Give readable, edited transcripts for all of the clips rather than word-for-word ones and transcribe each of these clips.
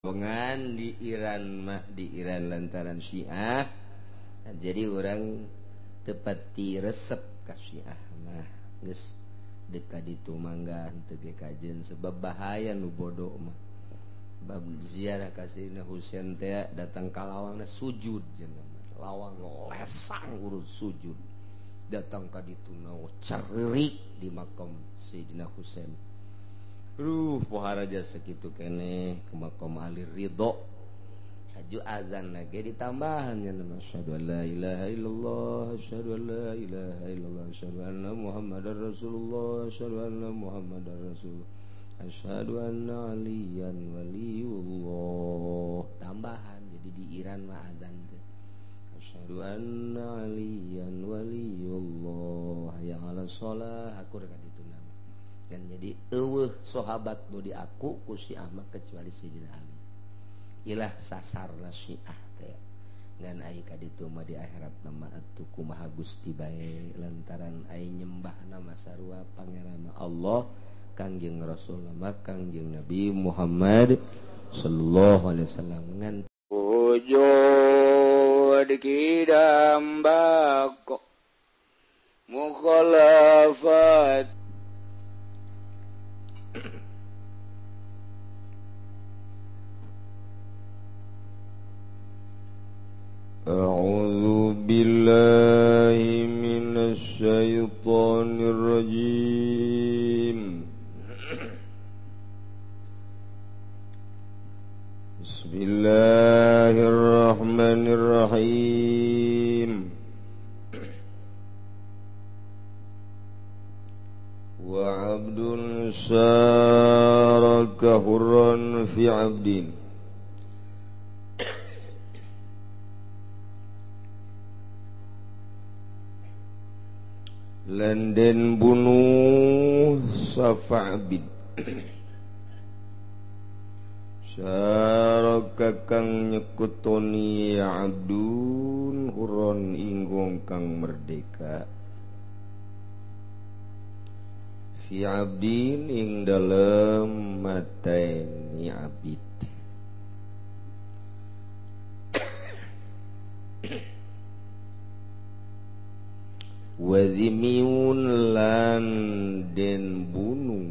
Bongan di Iran mah, di Iran lantaran Syiah. Nah, jadi orang tepati resep ka Syiah mah geus dekat ditu mangga henteu ge kajen sebab bahaya nu bodoh mah. Bab ziarah ka Sayyidina Husain teh datang ka lawangna sujud cenah. Lawang lesang urut sujud. Datang ka ditu caririk di makam Sayyidina Husain. Poharaja segitu keneh ke makom ahli ridho. Haju azan lagi ditambahan ya nama asyhadu an la ilaha illallah, asyhadu an la ilaha illallah, asyhadu anna Muhammadar Rasulullah, asyhadu anna Muhammadar Rasulullah, asyhadu anna aliyan waliyullah. Tambahan jadi di Iran mah azan teh asyhadu anna aliyan waliyullah, hayya 'alas shalah, aku rek ditu nama. Dan jadi eueuh sahabat nu diaku ku Syiah mah kecuali Sayyidina Ali. Ilah sasarna Syiah teh. Ngan ai ka ditu mah di akhirat mah atuh kumaha Gusti bae lantaran ai nyembahna mah sarua pangeran Allah, Kangjeng Rasul mah Kangjeng Nabi Muhammad sallallahu alaihi wasallam. Ngan wujud kidam bako mukhalafat أعوذ بالله من الشيطان الرجيم بسم الله الرحمن الرحيم وعبد شارك حرا في عبد landen bunuh safa abid syaraka kang nyekutoni ya abdun huron inggung kang merdeka fi abdin ing dalem mateni abid wazimiun lan den bunuh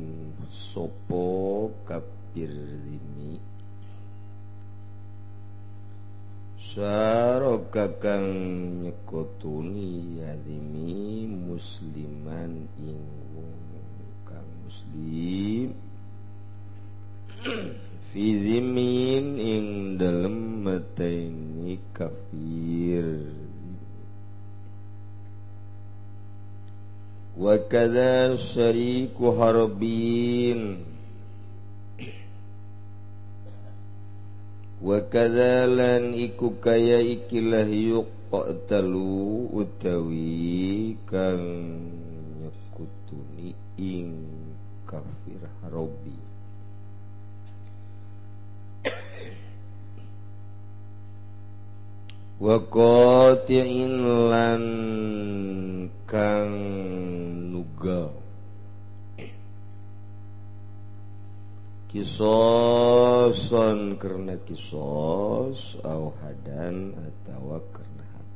sopo kafir zimi syaraka kang nyekutuni yazimi musliman ing wong kang muslim fi zimin ing dalem mateni kafir wa kadza syariku harbin wa kadza lan iku kaya ikilah yuqtalu utawi kang nyekutuni ing kafir harbi wa qati'in lan kang nugal kisoson karena kisos au hadan atawa karena had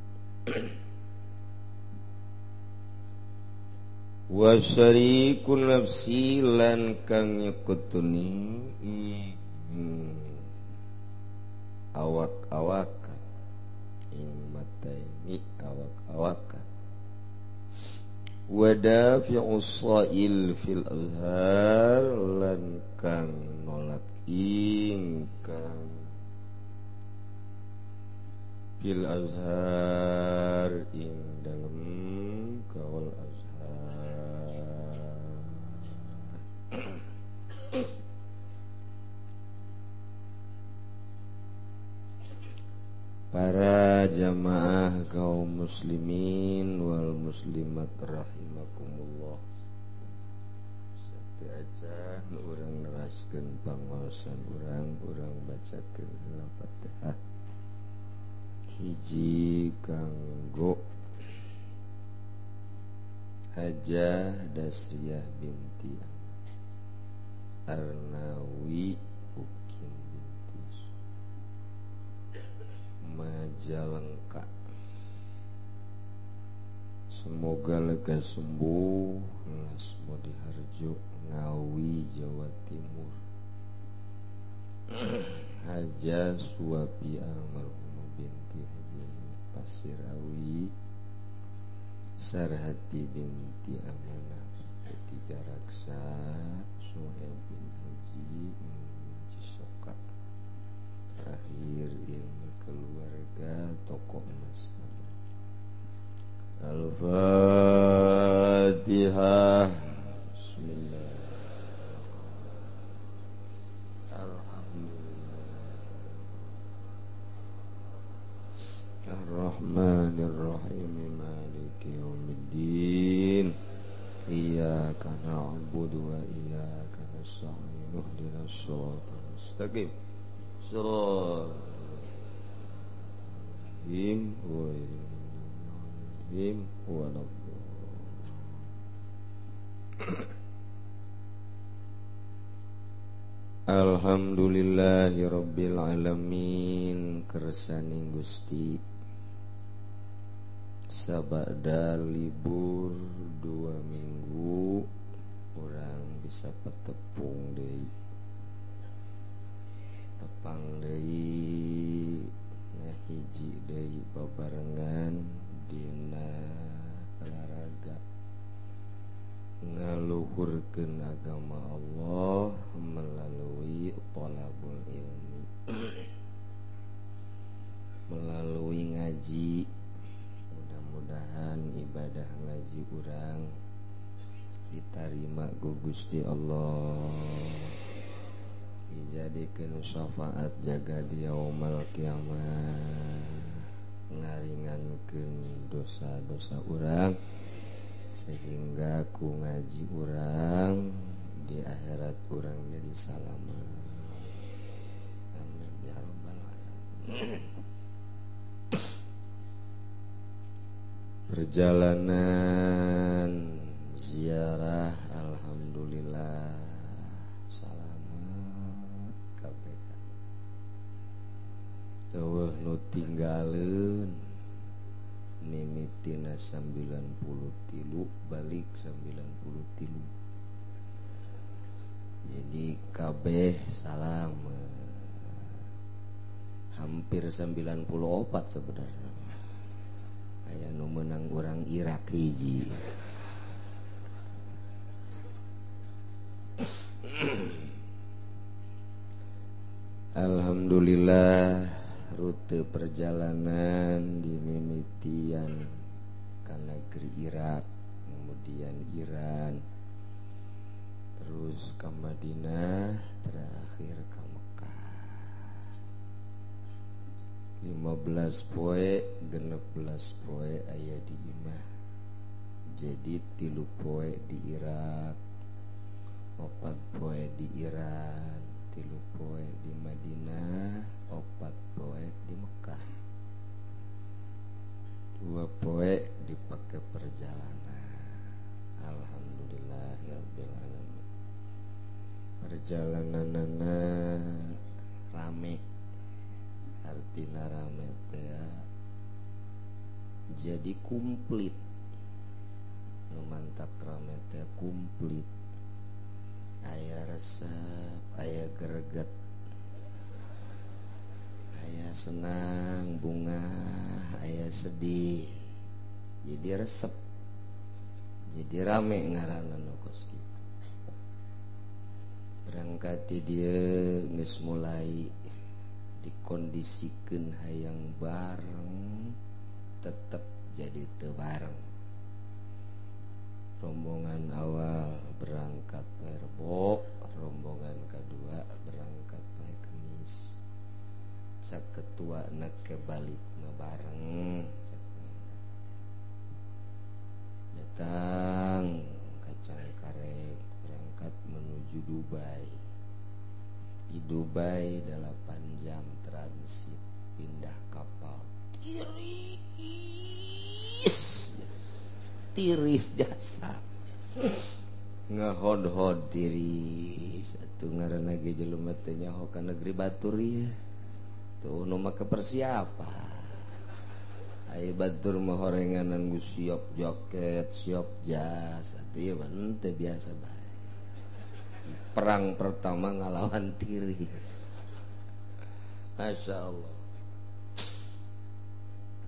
wa syarikun nafsi lan kang nyekutuni awak-awakan ing mateni awak-awakan wadafi'u sa'il fil azhar lan kang nolak ingkang fil azhar ing dalem kaul azhar. Para jamaah kaum muslimin wal muslimat rahimakumullah. Satu acan urang neraskeun pangaosan urang, urang bacakeun Al-Fatihah. Hiji kanggo Hajah Dasriyah binti Arnawi Ukin binti. Majalengka. Semoga lega sembuh. Lasmo Diharjo Ngawi, Jawa Timur. Haja Suwabi almarhumah binti Haji Pasirawi Sarhati binti Amanah Tiga Raksa Suhaib bin Haji Cisoka. Terakhir ilmu keluarga tokoh emas. Al-Fatihah. Bismillah. Alhamdulillah. Ar-Rahmanir-Rahim. Maliki yaumiddin. Iyyaka na'budu wa iyyaka nasta'in. Ihdinas siratal mustaqim. Siratal ladzina an'amta alaihim. Alhamdulillahirabbil alamin. Kersaning Gusti sabada libur 2 minggu urang bisa petepung deui, tepang deui, ngahiji deui babarengan dina olahraga ngaluhurkeun agama Allah melalui thalabul ilmi, melalui ngaji. Mudah-mudahan ibadah ngaji urang ditarima ku Gusti Allah, dijadikeun syafaat jaga di yaumul kiamah, ngaringankeun dosa-dosa urang sehingga ku ngaji urang di akhirat urang jadi salamat. Amin ya rabbal alamin. Perjalanan ziarah alhamdulillah salamat kabeh. Eueuh nu tinggaleun mimitina 93 balik 93. Jadi kabeh salamat. Hampir 94 sebenarnya. Aya nu meunang urang Irak hiji. Alhamdulillah rute perjalanan dimimitian ke negeri Irak, kemudian Iran, terus ke Madinah, terakhir ke Mekah. 15 poe, 16 poe aya di imah. Jadi 3 poe di Irak, 4 poe di Iran, 3 poe di Madinah, 4 poe di Mekah. 2 poe dipakai perjalanan. Alhamdulillahirabbil alamin. Perjalananana rame. Artina rame teh jadi komplit. Nu mantak rame teh komplit. Aya resep, aya greget, aya senang, bunga, aya sedih. Jadi resep, jadi rame ngaranna nu kos kitu. Berangkat ti dieu geus mulai dikondisikeun hayang bareng, tetep jadi teu bareng. Rombongan awal berangkat poe Rebo, rombongan kedua berangkat poe Kemis. Cak ketua na ke balik na bareng. Datang kacang karek berangkat menuju Dubai. Di Dubai 8 jam transit pindah kapal. Tiris, tiris jasa. Ngehod-hod tiris. Atuh ngaranna ge jelema teh nyaho ka negeri batur ieu. Tuh nu make persiapan. Ai batur mah horenganan geus siap jaket, siap jas, atuh ieu mah henteu biasa bae. Perang pertama ngalawan tiris. Masya Allah.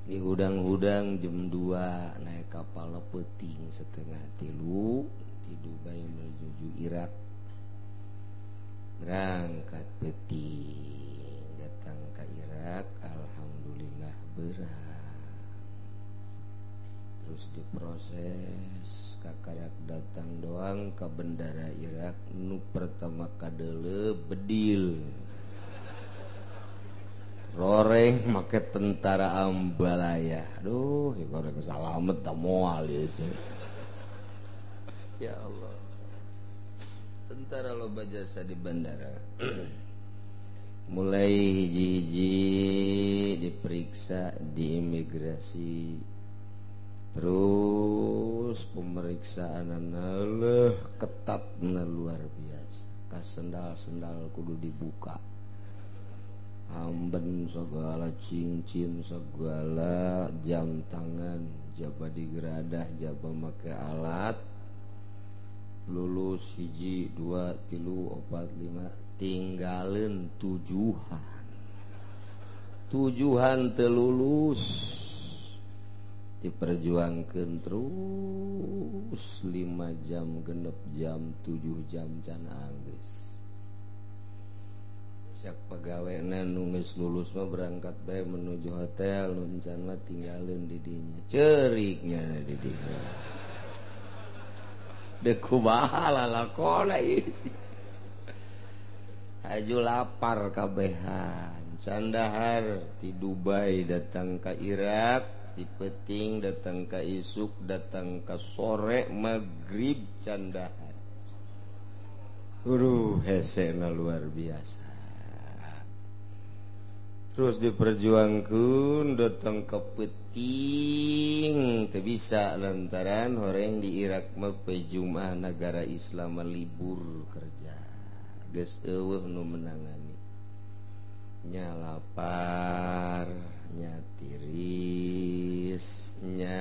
Di hudang-hudang jam 2 naik kapal peuting 2:30 di Dubai menuju Irak. Berangkat peuting datang ke Irak, alhamdulillah berat. Terus diproses kakarak datang doang ke bendara Irak nu pertama kadele bedil roreng make tentara ambalaya. Aduh, ya goreng salamet da moal ieu sih. Ya Allah. Tentara loba jasa di bandara. Mulai hiji-hiji diperiksa di imigrasi. Terus pemeriksaan leuh ketatna luar biasa. Ka sendal-sendal kudu dibuka. Amben segala cincin segala jam tangan jaba digeradah jaba make alat. Lulus hiji 2 3 4 5 tinggalin tujuhan. Tujuhan telulus diperjuangkan terus 5 jam genep jam 7 jam can anggeus. Cak pegawena nu geus lulus mah berangkat bae menuju hotel, nu encan mah tinggalin di dinya. Ceuriknya di dinya. Deuk kumaha lalakona ieu sih. Haju lapar kabehan. Candahar ti Dubai datang ka Irak, ti peuting datang ka isuk, datang ka sore maghrib candahar. Aduh, hesena luar biasa. Terus diperjuangkan datang ke peuting teu bisa lantaran horeng di Irak mah poe Jumat negara Islam libur kerja. Geus eueuh nu menangani. Nya lapar, nya tiris, nya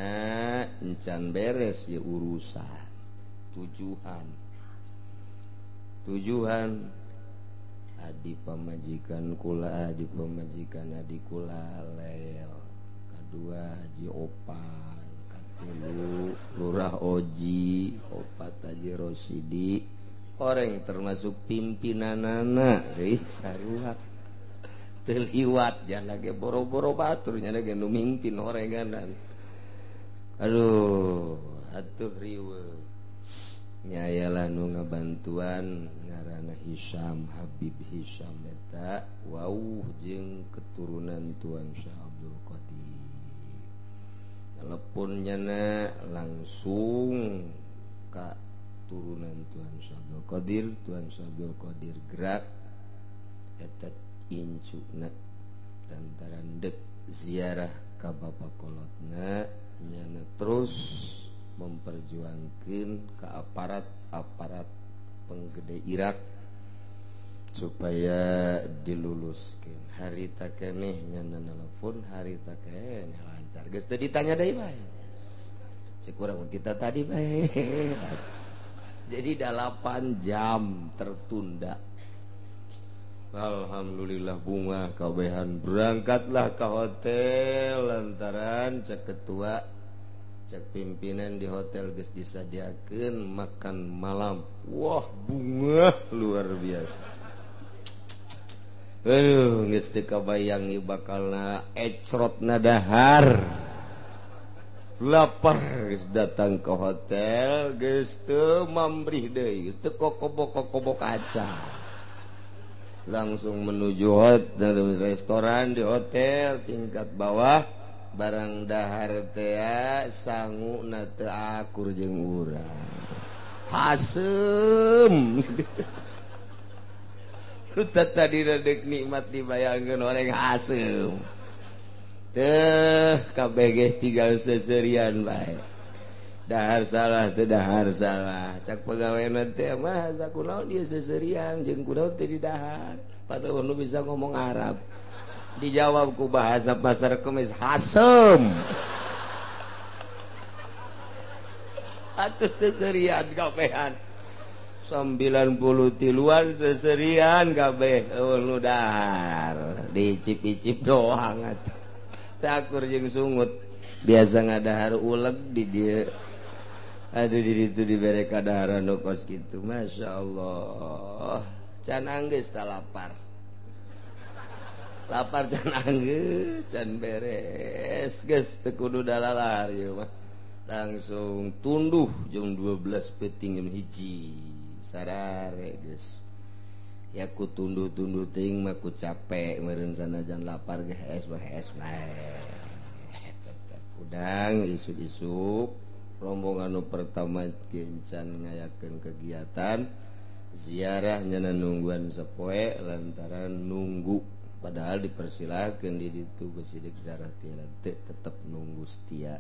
encan beres ya urusan. Tujuhan. Tujuhan adi pamajikan kula, adi pamajikan adi kula lel, kadua haji opan, katilu lurah oji, opat haji rosidi, orang termasuk pimpinanana sarua teliwat jangan lagi boro-boro batur nya lagi nu mimpin orenganan. Aduh, atuh riweuh. Nyayalah nu ngabantuan ngaranna Hisam Habib Hisam eta wauh jeung keturunan Tuan Syekh Abdul Qadir. Telepon nyana langsung ka turunan Tuan Syekh Abdul Qadir, Tuan Syekh Abdul Qadir gerak eta incuna lantaran dek ziarah ka bapa kolotna nyana terus memperjuangkan ke aparat-aparat penggede Irak supaya diluluskan. Hari takeneh nyana nelfon, hari takeneh lancar. Geus teu ditanya deui bae. Cek urang kita tadi bae. Jadi 8 jam tertunda. Alhamdulillah bunga kabehan berangkatlah ke hotel lantaran cek ketua cek pimpinan di hotel geus disadiakeun makan malam. Wah, bunga luar biasa. Aduh, geus teu kabayang ieu bakalna ecrotna dahar. Lapar geus datang ke hotel geus teu mambrih deui, geus teu kokobok-kokobok aca. Langsung menuju hotel, restoran di hotel tingkat bawah. Barang dahar tea sangu na teu akur jeung urang hasem. Lu tadi dek nikmat dibayangkeun orang hasem teh kabeh geus tinggal seserian bae. Dahar salah teu dahar salah cak pegawena teh mah kunaon dia seserian jeung kunaon teu didahar padahal nu bisa ngomong Arab. Dijawab ku bahasa pasar kemis hasem. Atuh seserian kabehan. 93-an seserian kabeh eueuh nu dahar diicip-icip doang atuh. Takur jeung sungut biasa ngadahar uleg di dieu. Aduh di ditu dibere kadaharan nu kos kitu masyaallah. Can anggeus ta lapar. Lapar can anggeus can beres geus teu kudu dalalar ieu mah. Langsung tunduh jam 12 peuting jam 1 sarare geus. Ya ku tunduh-tunduh teuing mah ku capek meureun sanajan lapar ge hees mah hees bae. Tetep udang isuk-isuk rombongan nu pertama gencan ngayakeun kegiatan ziarah nyana nungguan sapoe lantaran nunggu padahal dipersilakeun di ditu besi ziarah teh tetep nunggu setia.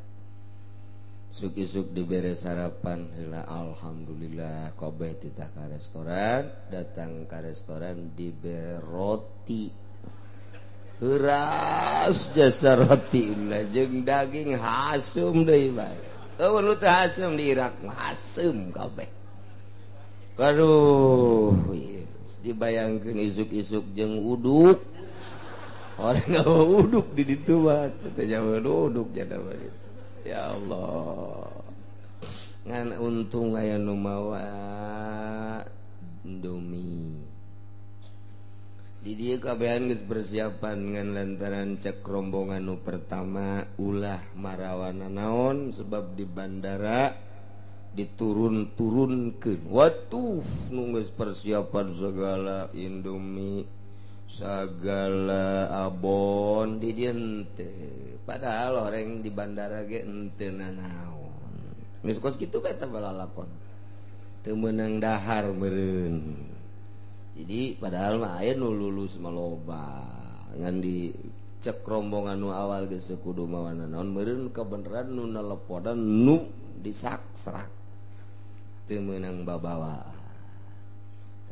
Isuk-isuk dibere sarapan heula alhamdulillah kabeh titah ka restoran, datang ka restoran dibere roti. Heuras jasa roti lah jeung daging hasum deui bae. Eueuh nu teu hasum di Irak mah hasum kabeh. Aduh, dibayangkeun isuk-isuk jeung uduk. Orang uduk di ditu mah teh jauh uduk jada mah. Ya Allah. Ngan untung aya nu mawa Indomie. Di dieu kabehan geus persiapan ngan lantaran cek rombongan nu pertama ulah marawana naon sebab di bandara diturun-turunkeun. Watuh nu geus persiapan segala Indomie segala abon di dieu teh. Padahal orang di bandara ge henteu nanaon. Geus kos kitu bae teh balalakon. Teu meunang dahar meureun. Jadi padahal mah aya nu lulus mah loba. Ngan di cek rombongan nu awal geus kudu mawa nanaon meureun kabeneran nu nelepodan nu disaksrak. Teu meunang babawa.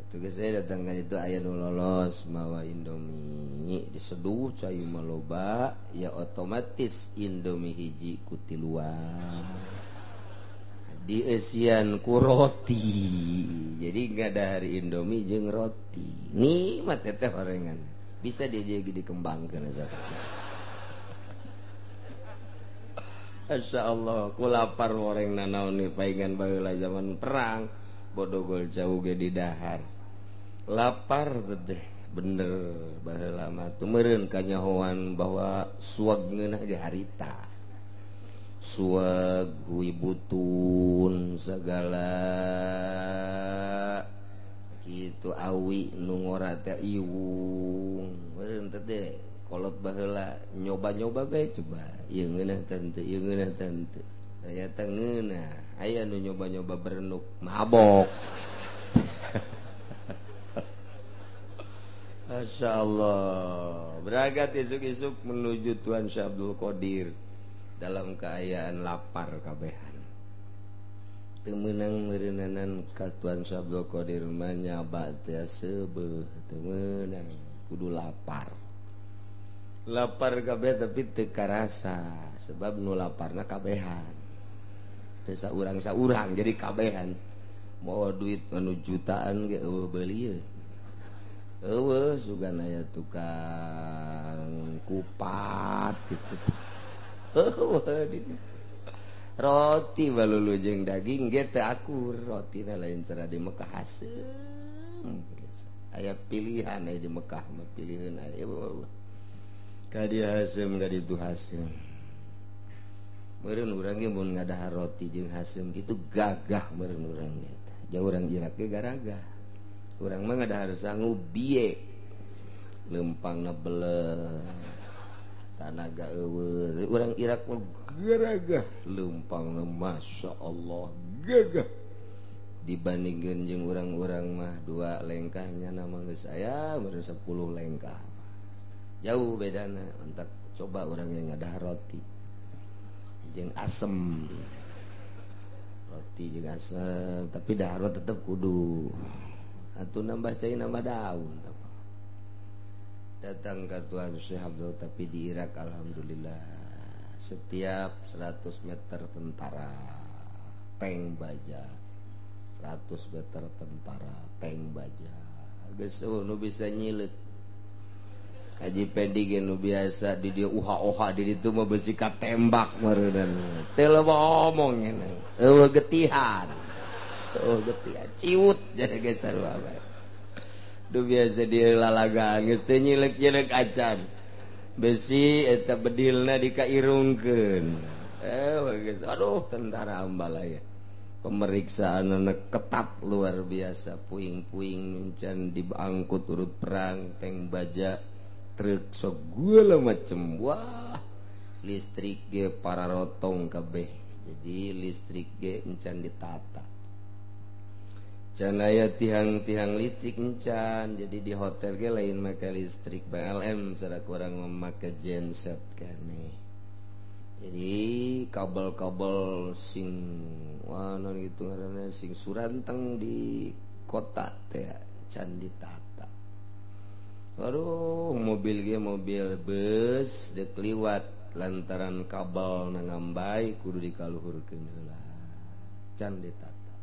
Tugas saya datang kan itu aya nu lolos mawa Indomie diseduh cai maloba ya otomatis Indomie hiji ku tiluan dieusian ku roti jadi ngadahar Indomie jeung roti nikmat teh horengan bisa dia jadi dikembangkeun eta. Masyaallah ku lapar horeng nanaon ni paingan baheula zaman perang bodogol jauh ge didahar lapar teh bener baheula mah teu meureun kanyahoan bahwa suag ngeunah ge harita suag hui butun segala kitu awi nu ngora teh iwung meureun teh kolot baheula nyoba-nyoba bae coba ieu ngeunah teh ieu ngeunah teh ternyata ngeunah aya nu nyoba-nyoba berenuk mabok. Masya Allah. Berangkat isuk-isuk menuju Tuan Syekh Abdul Qadir dalam keayaan lapar kabehan. Teu meunang meureunnanan ka Tuan Syekh Abdul Qadir mah nyaba teh seubeuh teu meunang kudu lapar. Lapar kabeh tapi teu karasa sebab nu laparna kabehan. Teu saurang-saurang jadi kabehan. Mawa duit anu jutaan ge eueuh beuli ye. Eueuh sugan aya tukang kupat gitu. Eueuh roti balulu jeung daging ge teu akur, rotina lain cara di Mekah haseum. Aya pilihan aya di Mekah mah pilihan aya. Ka dieu haseum ka ditu haseum. Meureun urang ge mun ngadahar roti jeung haseum kitu gagah meureun urang ge. Jauh urang Irak ge garagah. Urang mah ngadahar sangu biye lempangna beleh tanaga eueuh. Urang Irak mah garagah lempangna masya Allah gagah dibandingkeun jeung urang-urang mah dua lengkahnya nama geus aya baru 10 lengkah jauh bedana. Mantap coba urang yang ngadahar roti jeung asem, roti jeung asem tapi dahar tetep kudu atuh nambah cai nambah daun. Datang ke Tuan Syekh Abdul, tapi di Irak alhamdulillah setiap 100 meter tentara tank baja, 100 meter tentara tank baja. Geus nu bisa nyilet. Haji Pendi ge nu biasa di dieu uha-uha di ditu mah besi katembak meureunna. Teu loba omong nya. Eueuh getihan. Eueuh getihan ciut jadi ge sarua bae. Du biasa di lalagaan geus teu nyilek-nyilek acan. Besi eta bedilna dikairungkeun. Geus aduh tentara ambalaya. Pemeriksaan anak ketat luar biasa, puing-puing encan diangkut urut perang, tank baja, truk segala macem. Wah, listrik ge para rotong kabeh. Jadi listrik ge encan ditata. Can aya tiang-tiang listrik encan. Jadi di hotel ge lain make listrik PLN, secara kurang memakai genset kene. Jadi kabel-kabel sing wah non gitu ngaranna sing suranteng di kota teh can ditata. Aduh, mobil ge mobil bus dek liwat lantaran kabel nangambay kudu dikaluhurkeun heula. Can ditata.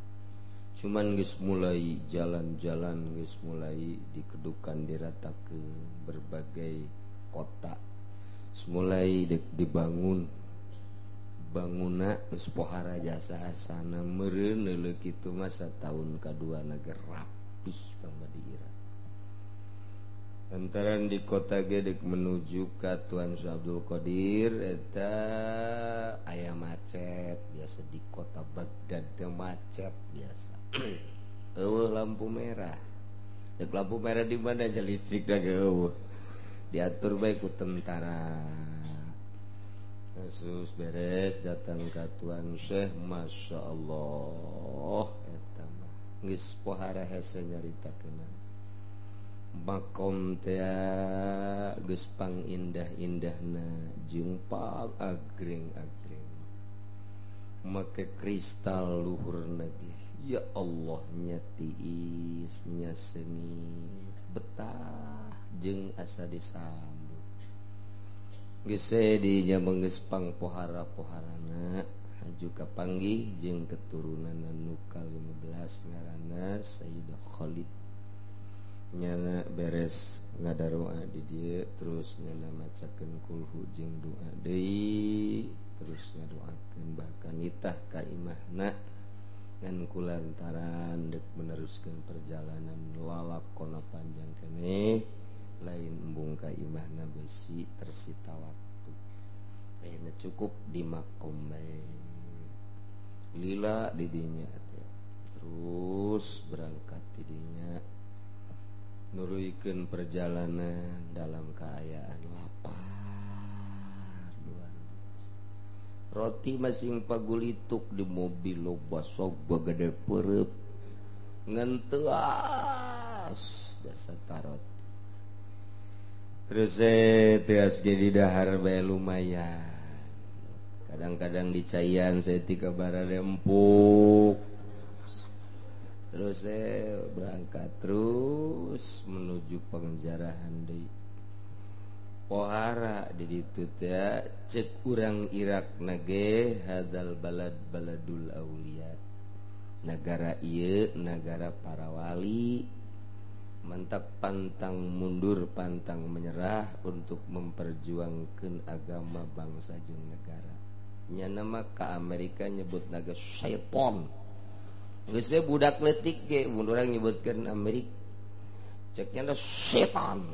Cuman geus mulai jalan-jalan geus mulai dikedukan diratakeun berbagai kota. Mulai dibangun banguna geus pohara jasa asana meureun leuleuh kitu mah sataun kadua ge rapih tambah di Irak. Lantaran di kota gedek menuju ka Tuan Syekh Abdul Qadir eta aya macet biasa di kota Baghdad teh macet biasa. Eueuh lampu merah. Dek lampu merah di mana aja listrik da ge eueuh. Diatur bae ku tentara. Kasus beres datang ka Tuan Syekh, Masya Allah eta mah geus pohara hese nyaritakeun. Makom teh geus pang indah-indahna jeung pang agreng-agreng. Make kristal luhurna ge ya Allah nya tiis nya seni betah jeung asa disambut. Geus di nya geus pang pohara-poharana haju kapanggih jeung keturunan nu ka-15 ngaranna Sayyidah Khalid. Nyana beres ngadaroa di dieu terus nyana macakeun kulhu jeung doa deui terus ngadoakeun bahkan nitah ka imahna ngan kulantaran dek meneruskeun perjalanan lalakona panjang keneh lain embung ka imahna besi tersita waktu. Ayeuna cukup di makom bae. Lila di dinya teh. Terus berangkat di dinya nuruikeun perjalanan dalam keayaan lapar luar biasa. Roti masing pagulituk di mobil loba sok bagede perep ngenteas dasar tarot. Terus tias jadi dahar bae lumayan. Kadang-kadang dicaian saya tika barade empuk. Terus saya berangkat terus menuju penjarahan deui. Pohara di ditu teh cek urang Irak nage hadal balad baladul aulia. Nagara ieu nagara para wali. Mantap pantang mundur pantang menyerah untuk memperjuangkan agama bangsa jeung negara. Nya nama ka Amerika nyebut naga syaiton. Geus teh budak leutik ge mun urang nyebutkeun Amerika ceknya da setan.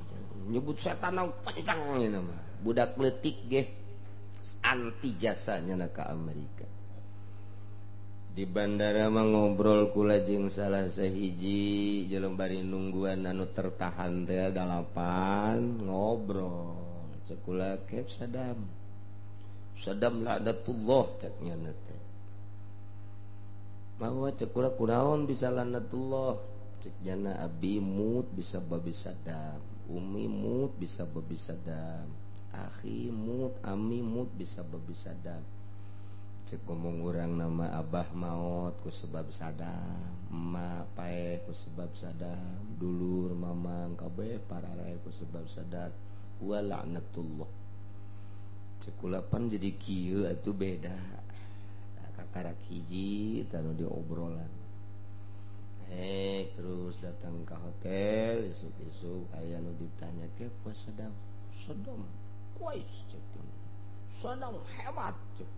Nyebut setan nang kencang nya nama. Budak leutik ge anti jasa nya ka Amerika. Di bandara mah ngobrol kula jeung salah sahiji jelema bari nungguan anu tertahan teh dalapan ngobrol cek kula kep Saddam. Saddam laknatullah cek nya teh. Mawa cek kula kunaon bisa laknatullah cek nyana abi mut bisa babi Saddam, umi mut bisa babi Saddam, akhi mut, ami mut bisa babi Saddam. Cek ngomong urang nama abah maot ku sebab Sadam, emak paeh ku sebab Sadam, dulur mamang kabeh pararae ku sebab Sadam. Wa laknatullah. Cek kulapan jadi kieu atuh beda. Kakarak hiji tanu diobrolan. Terus datang ke hotel isuk-isuk aya nu ditanya ke puas Sadam. Sadam kuais cek. Sadam hebat cek.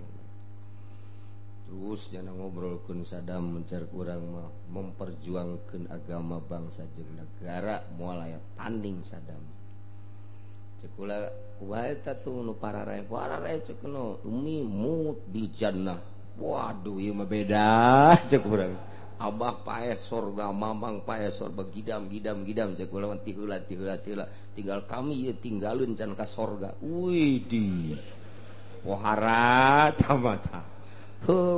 Terus jangan ngobrolkeun Sadam mencar kurang mah memperjuangkeun agama bangsa jeung negara moal aya tanding Sadam. Cek kula kumaha eta tuh nu pararae pararae cek nu umi mut bil jannah. Waduh ieu mah beda cek urang. Abah paeh sorga, mamang paeh sorga, gidam gidam gidam cek kula mah tiheula tiheula tiheula tinggal kami ieu tinggalun can ka sorga. Widih. Pohara tamata.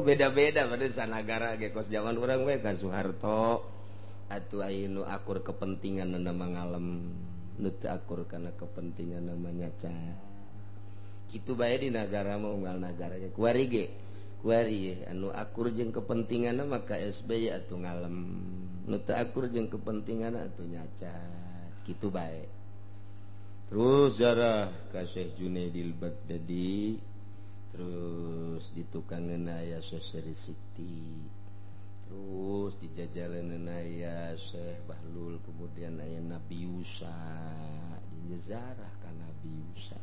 Beda-beda pada sanagara ge kos zaman urang we ka Soeharto atuh aya nu akur kepentingan nama ngalem nu teu akur kana kepentingan namanya ca kitu bae di nagara mah unggal nagara ge kuari ge kuari anu akur jeung kepentingan mah ka SBY atuh ngalem nu teu akur jeung kepentingan atuh nyacat kitu bae. Terus jarah ka Syekh Junaidil Baghdadi, terus ditukangeun aya Syekh Seri Siti, terus dijajaleun aya Syekh Bahlul, kemudian aya Nabi Yusa, dinjazarah ka Nabi Yusa.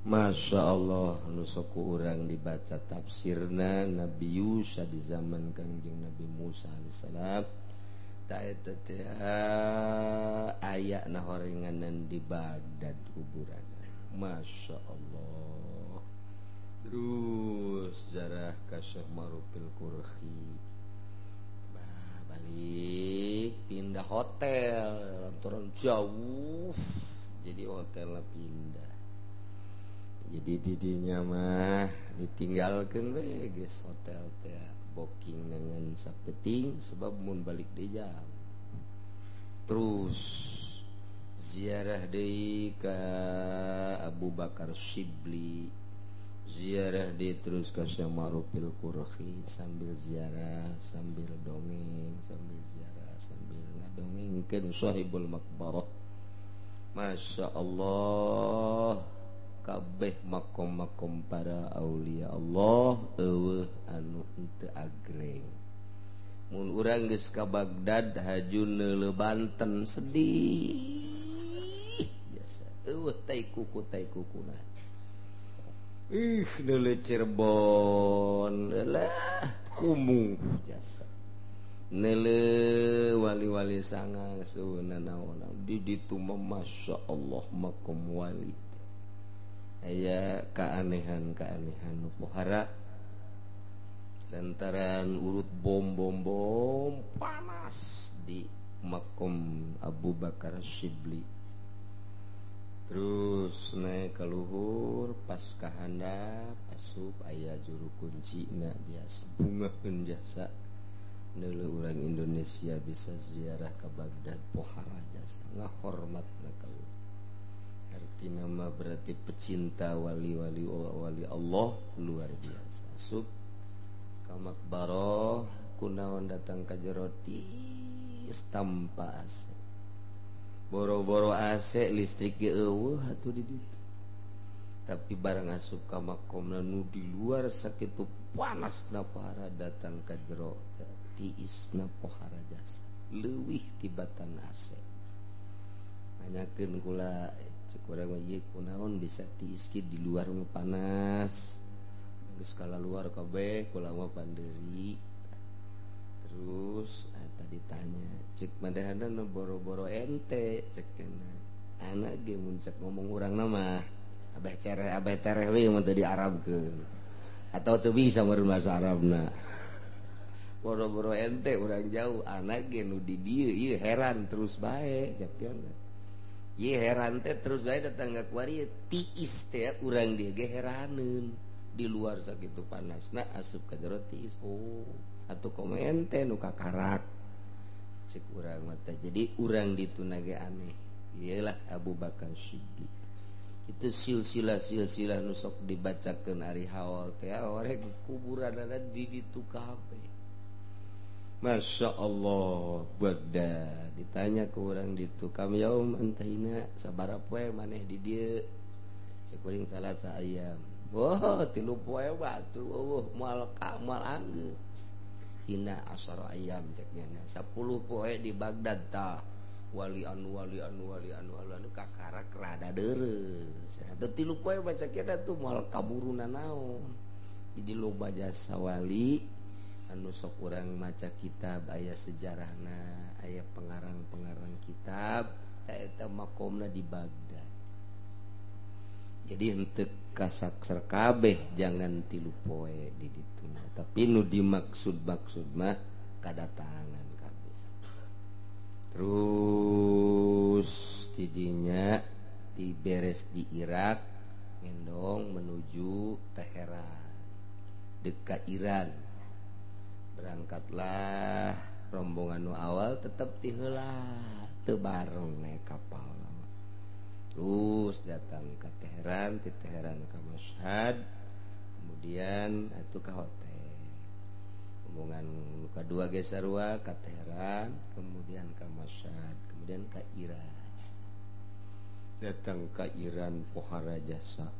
Masya Allah nu sok ku urang dibaca tafsirna Nabi Yusa di zaman Kangjeng Nabi Musa alaihissalam ta eta teh aya na horenganan di Baghdad kuburanna. Masya Allah. Terus jarah ka Syekh Marufil Qurhi. Bah, balik pindah hotel lantaran jauh jadi hotelnya pindah. Jadi didinya mah ditinggalkeun we geus hotel teh booking dengan sapeting sebab mun balik deui jauh. Terus ziarah deui ka Abu Bakar Shibli, ziarah di terus ke Syekh Marufil Qurhi sambil ziarah sambil dongeng sambil ziarah sambil ngadongengkeun sahibul maqbarah. Masya Allah kabeh makom-makom para aulia Allah eueuh anu henteu agreng. Mun urang geus ka Baghdad haju neuleuh Banten sedih biasa eueuh tai kuku tai kukuna. Ih neuleuh Cirebon lah kumuh jasa neuleuh wali-wali sanga seuna naon di ditu mah Masya Allah makom wali aya keanehan-keanehan nu pohara lantaran urut bom bom bom panas di makom Abu Bakar Shibli. Terus naik ke luhur pas kahandap asup aya juru kunci na biasa bungaheun jasa neuleuh urang Indonesia bisa ziarah ke Baghdad pohara jasa ngahormatna ka urang. Artina mah berarti pecinta wali-wali wali Allah luar biasa. Asup ka makbaroh kunaon datang ka jero tiis tanpa AC. Boro-boro AC listrik ge eueuh atuh di ditu. Tapi barang asup ka makomna nu di luar sakitu panasna pohara datang ka jero tiisna pohara jasa leuwih tibatan AC. Nanyakeun kula cek urang mah ieu kunaon bisa tiis kieu di luar mah panas. Geus kalaluar kabeh kula mah panderi. Terus tadi tanya cek madahana nu boro-boro ente cek kana anak ge mun cek ngomong urang mah abeh cereh abeh tereh we mun teu diarabkeun atau teu bisa meureun bahasa Arabna boro-boro ente urang jauh anak ge nu di dieu ieu heran terus bae cek kana ieu heran teh terus bae datang ka kuari tiis teh urang dieu ge heraneun di luar sakitu panasna asup ka jero tiis oh atau komen teh nu kakarak cek urang mata. Jadi urang ditu nage aneh iyalah Abu Bakar Shibli. Itu silsilah-silsilah nu sok dibacakeun ari haul teh orek kuburanana di ditu kabeh. Masya Allah, Baghdad. Ditanya ke orang ditu, kam yaum antahina, sabaraha poe maneh di dieu? Cek kuring salasa ayam. Wah, 3 poe batu eueuh moal ka moal anggeus. Hina asara ayam cek nya. 10 poe di Baghdad tah. Wali anu wali anu wali anu wali anu kakarak rada dereus. Atuh 3 poe baca kita tuh moal kaburuna naon. Jadi loba jasa wali anu sok urang maca kitab aya sejarahna, aya pengarang-pengarang kitab ta eta makomna di Baghdad. Jadi henteu kasakser kabeh jangan 3 poe di ditu. Tapi nu dimaksud-maksud mah kadatangan kabeh. Terus tidinya diberes di Irak ngendong menuju Teheran dekat Iran. Berangkatlah rombongan nu awal tetep ti heula teu bareng naik kapal. Terus datang ke Teheran, di Teheran ke Mashhad, kemudian atuh ke hotel. Rombongan kedua ge sarua ke Teheran, kemudian ke Mashhad, kemudian ke Iran. Datang ke Iran pohara jasa.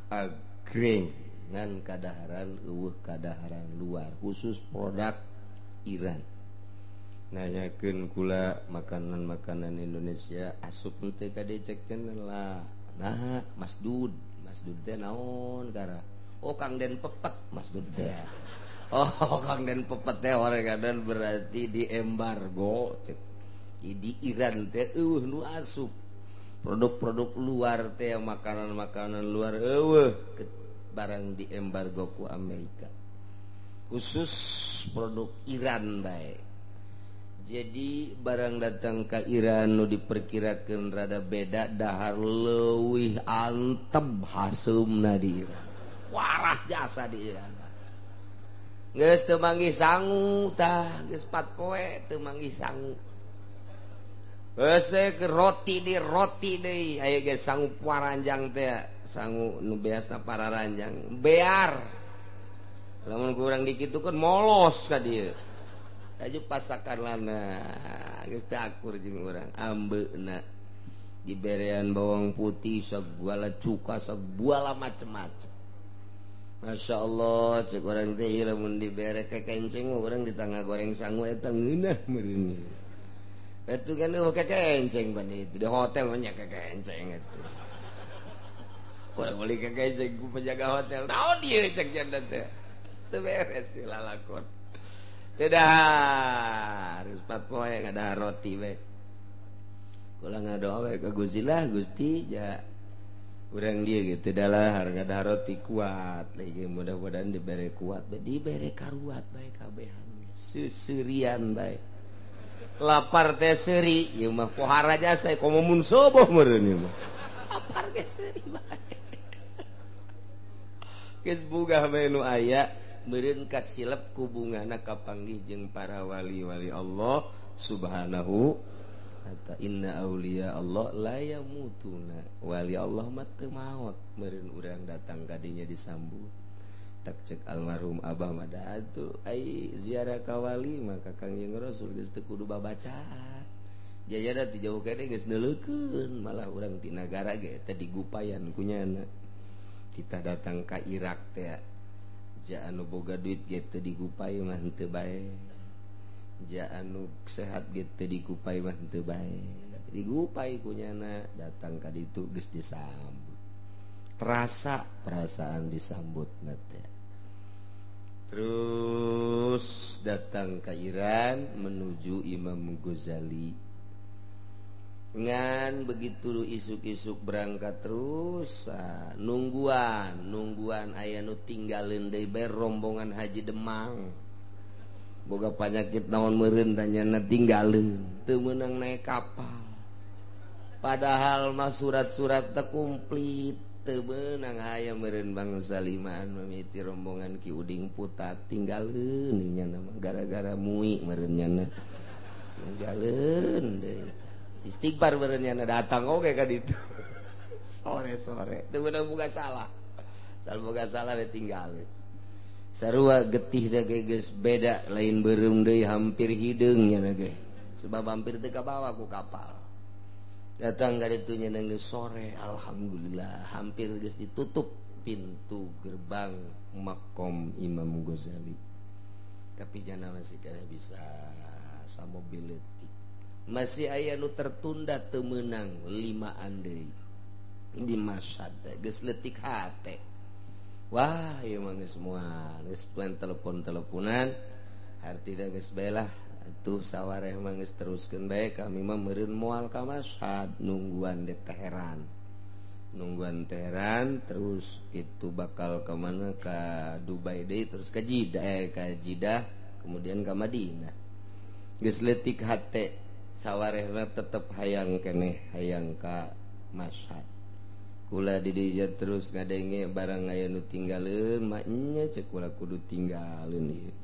Agreng ngan kadaharan eueuh kadaharan luar khusus produk Iran. Nanyakeun kula makanan-makanan Indonesia asup teu ka dicekkeun lah. Nah, Masdud, Masdud teh naon kara? Oh, Kang Den Pepet Masdud teh. Oh, Kang Den Pepet teh oregadan berarti di embargo cek. Di Iran teh eueuh nu asup. Produk-produk luar teh makanan-makanan luar eueuh barang di embargo ku Amerika. Khusus produk Iran bae. Jadi barang datang ke Iran nu diperkirakan rada beda dahar leuwih antep haseumna di Iran. Warah jasa di Iran. Geus teu manggih sangu tah, geus 4 poe teu manggih sangu. Geus roti di roti deui, aya ge sangu paranjang teh, sangu nu beasna pararanjang, bear. Lamun kurang dikitukeun molos ka dieu. Aju pasakan lana geus teu akur jeung urang ambeuna diberean bawang putih sagala cuka sagala macem-macem. Masya Allah cek urang teh ieu lamun dibere kekenceng urang di tangga goreng sangu eta ngeunah meureun. Eta kan eueuh kekenceng pan itu di hotel mah nya kekenceng eta. Urang meuli kekenceng ku penjaga hotel. Naon ieu cek janda teh. Teu beres si lalakon. Tidak harus 4 poe ngada roti we. Kula ngadoa we ka Gusti lah Gusti ja urang dieu ge teu dalahar ngada roti kuat lagi mudah-mudahan dibere kuat bae dibere karuat bae kabehan seuseurian bae. Lapar teh seuri ieu mah pohara jasa komo mun soboh meureun ieu mah. Lapar teh seuri bae. Geus bugah bae nu aya meureun kasilep ku bungana kapanggih jeung para wali-wali Allah subhanahu wa ta'ala. Inna auliya Allah la yamutuna. Wali Allah mah teu maot. Meureun urang datang ka dinya disambut. Tak cek almarhum Abah mah da atuh ai ziarah ka wali mah ka Kangjeng Rasul geus teu kudu babacaan. Jaya da ti jauh kene geus neuleukeun malah urang ti nagara ge teh digupayan ku nyana. Kita datang ka Irak teh ja anu boga duit ge teu digupai mah henteu bae. Ja anu sehat ge teu digupai mah henteu bae. Digupai ku nyana datang ka ditu geus disambut. Terasa perasaan disambutna teh. Terus datang ke Iran menuju Imam Ghazali. Ngan begitu isuk-isuk berangkat terus nungguan aya nu tinggalin deui bae rombongan Haji Demang. Boga panyakit naon meureun tanyana tinggalin teu meunang naik kapal. Padahal mah surat-surat teh komplit teu meunang aya meureun bangsa limaan mimiti rombongan Ki Uding Putat tinggalin nyana mah gara-gara mui meureun nyana. Tinggalin deui. Istighfar meureun nyana datang oge ka ditu. Sore-sore teu beunang boga salah. Sal boga salah ditinggalin. Sarua getih da ge geus beda lain beureum deui hampir hideung nya ge. Sebab hampir teu kabawa ku kapal. Datang ka ditu nya geus sore, alhamdulillah hampir geus ditutup pintu gerbang makom Imam Ghazali. Tapi jana masih kena bisa samobil leutik. Masih aya nu tertunda teu meunang 5an deui. Di Masyhad geus leutik hate. Wah, ieu mah geus moal, geus plan telepon-teleponan, hartina geus bae lah atuh sawareh mah geus teruskeun bae kami mah meureun moal ka Masyhad nungguan di Teheran. Nungguan Teheran terus itu bakal ke mana ke Dubai deui terus ke Jeddah, ke Jeddah kemudian ke Madinah. Geus leutik hate sawarehna tetep hayang keneh hayang ka Masyhad. Kula di dieu terus ngadenge barang aya nu tinggaleun maknya cek kula kudu tinggaleun ieu.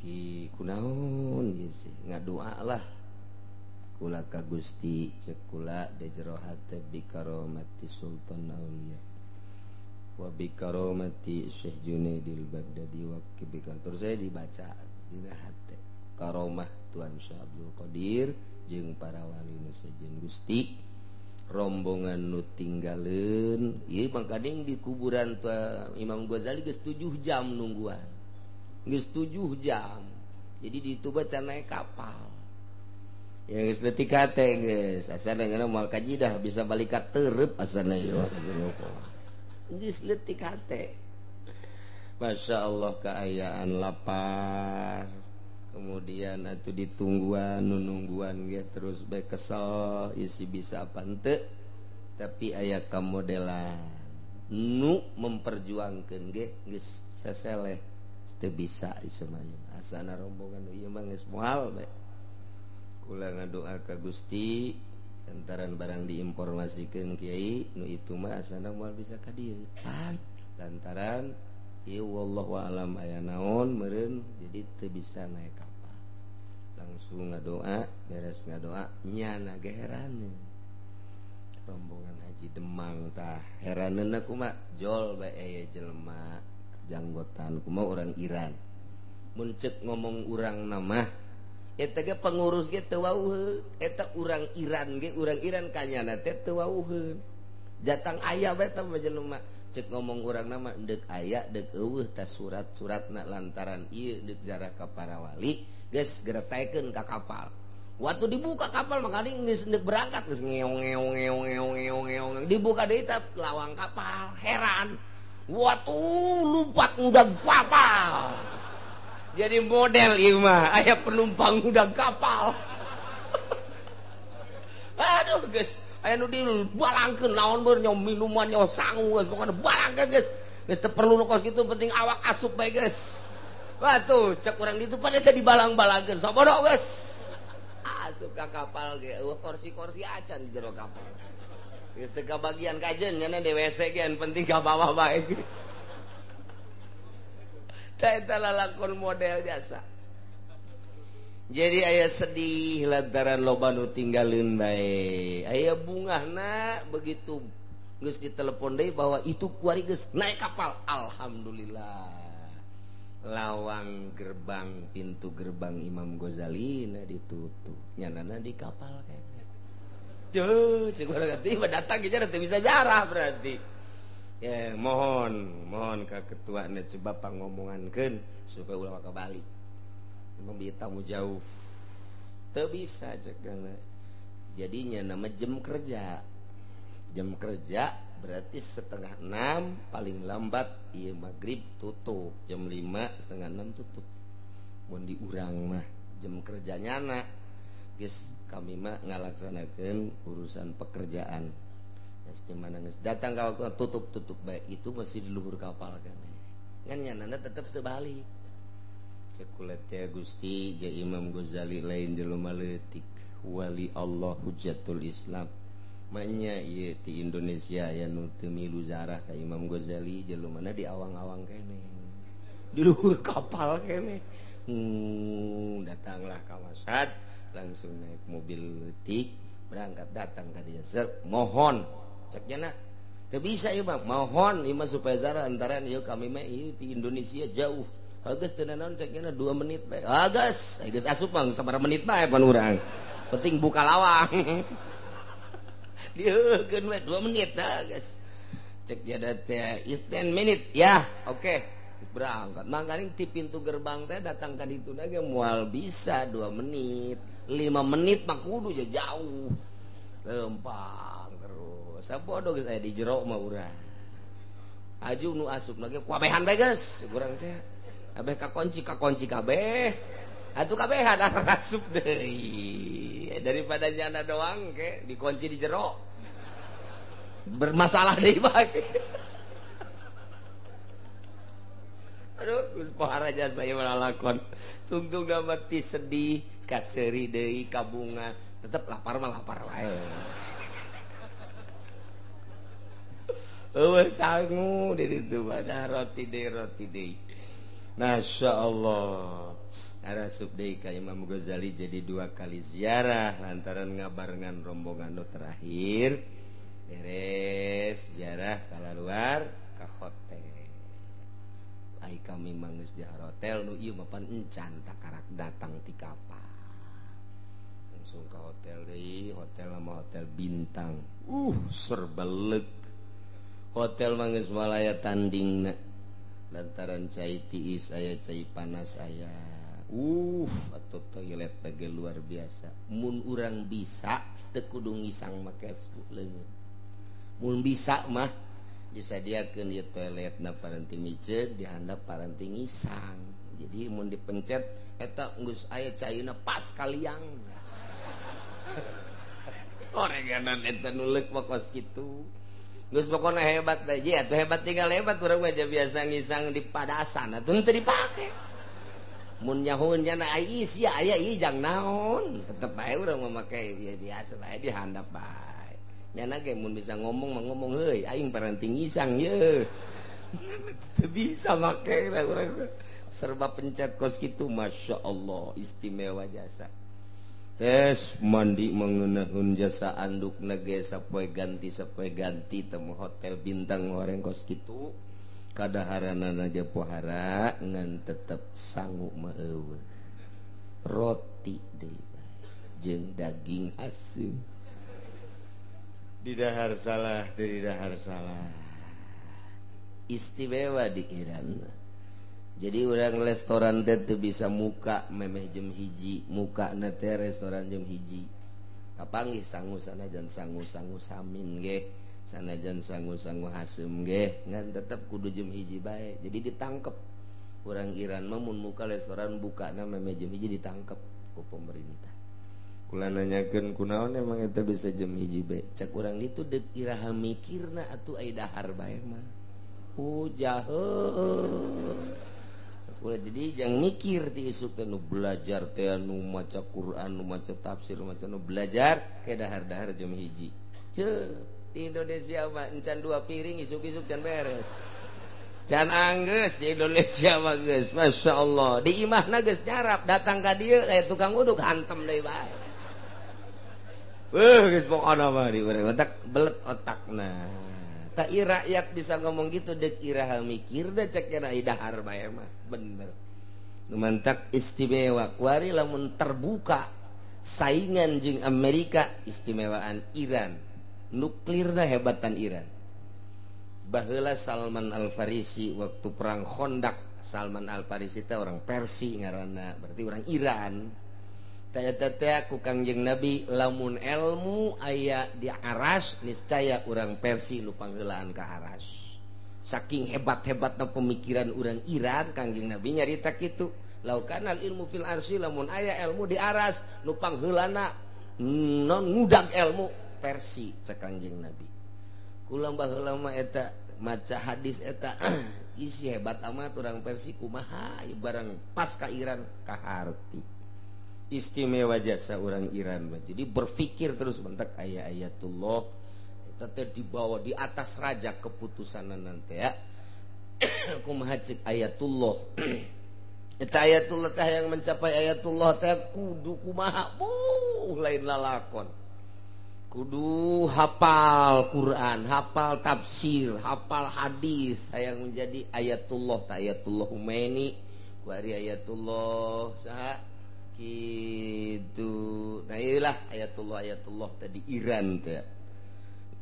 Di kunaon ieu sih ngadoa lah kula ka Gusti cek kula di jero hate bi karomati Sultan Aulia wa bi karomati Syekh Junaidil Baghdadi wa kibikal. Terus saya dibaca dina hate karomah Tuan Syekh Abdul Qadir jeung para wali nu sejen Gusti rombongan nu tinggaleun ieu mangkading di kuburan tua Imam Ghazali geus 7 jam nungguan. Geus 7 jam. Jadi di itu baca naik kapal. Ya geus leutik hate geus asana ngana moal ka Jeddah bisa balik ka tereup asana ieu. Geus leutik hate. Masya Allah kaayaan lapar. Kemudian atuh ditungguan nunungguan ge terus bae kesel isi bisa apa henteu tapi aya kamodelan nu memperjuangkeun ge geus seseleh teu bisa ieu mah asana rombongan nu ieu mah geus moal bae kula ngadoa ka Gusti lantaran barang diinformasikeun kiai nu itu mah asana moal bisa ka dieu lantaran ieu wallahu alam aya naon meureun jadi teu bisa naik kapal. Langsung ngadoa, beres ngadoa nyana ge heraneun. Rombongan Haji Demang tah heraneunna kumaha jol bae aya jelema janggotan kumaha urang Iran. Mun ceuk ngomong urang nama eta ge pengurus ge teu wauheun, eta urang Iran ge urang Iran kanyana teh teu wauheun. Datang aya bae tah jelema cek ngomong urang nama deuk aya deuk eueuh tas surat-suratna lantaran ieu deuk jarah ka para wali geus geretaikeun ka kapal. Waktu dibuka kapal maka geus deuk berangkat geus ngeong ngeong ngeong ngeong ngeong ngeong dibuka deui tah lawang kapal heran. Waktu lompat ngudag kapal. Jadi model ieu mah aya penumpang ngudag kapal. Aduh geus aya nu dibalangkeun naon beur nyo minuman nyo sangu geus pokona balangkeun geus geus teu perlu nu kos kitu penting awak asup bae geus. Wah tuh cek urang ditu pada teh dibalang-balangkeun sabodo geus asup ka kapal ge eueuh kursi-kursi acan di jero kapal. Geus teu kabagian kajen nya di WC ge penting ka bawah bae. Tah eta lalakon model biasa. Jadi aya sedih lantaran loba nu tinggaleun bae. Aya bungahna begitu geus ditelepon deui bahwa itu kuari geus naik kapal. Alhamdulillah. Lawang gerbang pintu gerbang Imam Ghazali na ditutup. Nyanana di kapal kene. Duh, cek urang teh datang ge teu bisa jarah berarti. Ya, mohon, mohon ka ketuana coba pangomongankeun supaya ulah kabalik. Memang bieu tamu jauh teu bisa cekana. Jadinya nama jam kerja. Jam kerja berarti 5:30 paling lambat ieu maghrib tutup. Jam 5 5:30 tutup. Mun di urang mah jam kerjanya na geus kami mah ngalaksanakeun urusan pekerjaan. Geus di mana geus datang ka waktu tutup-tutup bae itu masih di luhur kapal kan. Ngan nyanana tetep teu balik. Cekulet ya Gusti ja Imam Ghazali lain jelema leutik wali Allah hujatul Islam Maknya ieu ti Indonesia aya nu teu milu zarah ka Imam Ghazali jelema di awang-awang kene. Di luhur kapal kene. Datanglah ka Masyhad langsung naik mobil leutik berangkat datang ka dieu. Mohon Cek jana teu bisa ieu mah mohon ieu mah supaya zara antaran ieu kami mah ieu di Indonesia jauh. Geus teu naon cek jana 2 menit bae. Ah geus, geus asup mah sabaraha menit bae pan urang. Penting buka lawang. Dieukeun we 2 menit dah geus. Cek jana teh 10 menit ya, oke. Okay. Berangkat. Mangkaning ti pintu gerbang teh datang ka ditu ge moal bisa 2 menit, 5 menit mah kudu jauh. Lempang terus. Sabodo geus aya di jero mah urang. Aju nu asup lagi kuabehan bae geus urang teh. Abeh kakunci kabeh. Atuh kabehan asup deui. Daripada nyana doang ke dikunci di jero. Bermasalah deui bae. Aduh, geus pohara jasa ieu lalakon. Tungtung mati sedih, kaseuri deui kabunga, tetep lapar mah lapar wae. Eueuh sangu di ditu pada roti deui. Masya Allah. Arasup deui ka Imam Ghazali jadi 2 kali ziarah lantaran ngabarengan rombongan nu terakhir. Beres ziarah kalaluar ka hotel. Ai kami manggeus di hotel nu ieu mah pan encan takarak datang ti kapal. Langsung ke hotel deui, hotel mah hotel bintang. Serba leuk. Hotel manggeus walaya tandingna. Lantaran cai tiis aya, cai panas aya. Atuh toilet ge luar biasa. Mun urang bisa teu kudu ngisang make leungeun. Mun bisa mah disadiakeun ieu toilet na paranti miceun dihandap paranti ngisang. Jadi mun dipencet eta geus aya caina pas kaliang. Oreganan eta nu leuk mah kos kitu. Geus pokona hebat teh. Ye atuh hebat tinggal hebat urang mah biasa ngisang di padasan atuh teu dipake. Mun nyahoeun nya ai sia aya ieu jang naon. Tetep bae urang mah make biasa bae dihandap bae. Nyana ge mun bisa ngomong mah ngomong heuy aing paranti ngisang ye. Teu bisa make urang serba pencet kos kitu Masya Allah istimewa jasa. Tes mandi mengeunahun jasa anduk nage sapoe ganti temu hotel bintang goreng kos kitu kadaharanana ge pohara ngan tetep sangu mah eueuh. Roti deui jeung daging aseum. Didahar salah, didahar salah. Istimewa di Iran. Jadi orang restoran teh teu bisa muka memeh jam 1, muka na teh restoran jam 1. Kapanggih sangu sanajan sangu-sangu samin ge, sanajan sangu-sangu haseum ge, ngan tetep kudu jam 1 bae. Jadi ditangkep. Orang Iran mah mun muka restoran bukana memeh jam 1 ditangkep ku pemerintah. Kula nanyakeun kunaon emang eta bisa jam 1 bae. Cak urang ditu deuk iraha mikirna atuh ai dahar bae mah. Jahe. Kula jadi jangan mikir ti isuk teh nu belajar teh nu maca Quran, nu maca tafsir, nu maca nu belajar ke dahar-dahar jam 1. Ceu, di Indonesia mah encan 2 piring isuk-isuk can beres. Can anggeus di Indonesia mah geus, Masya Allah. Di imahna geus nyarap, datang ka dieu aya tukang uduk hantem deui bae. Geus pokona mah di urang otak belet otakna. Tak rakyat bisa ngomong gitu dek iraha mikir da cek nya dahar bae mah bener. Nu mantak istimewa kuari lamun terbuka saingan jeung Amerika istimewaan Iran. Nuklirna hebatan Iran. Baheula Salman Al-Farisi waktu perang Khandaq, Salman Al-Farisi teh orang Persi ngaranna, berarti orang Iran. Teh ku Kangjeng Nabi lamun elmu aya di aras niscaya urang Persi nu pangheulaan ka aras. Saking hebat-hebatna pemikiran urang Iran Kangjeng Nabi nyarita kitu. Laukanal ilmu fil arsy lamun aya elmu di aras nu pangheulana non ngudag elmu Persi cek Kangjeng Nabi. Kula baheula mah eta maca hadis eta isi hebat amat urang Persi kumaha barang pas ka Iran kaharti. Istimewa jasa orang Iran mah. Jadi berpikir terus bentak aya ayatullah eta teh dibawa di atas raja keputusanan nanti ya. Kumaha ceuk ayatullah. Eta ayatullah teh yang mencapai ayatullah teh kudu kumaha lain lalakon. Kudu hafal Quran, hafal tafsir, hafal hadis hayang menjadi ayatullah ta ayatullah Humaini ku ari ayatullah saha kitu. Nah ieulah ayatullah ayatullah tadi Iran teh.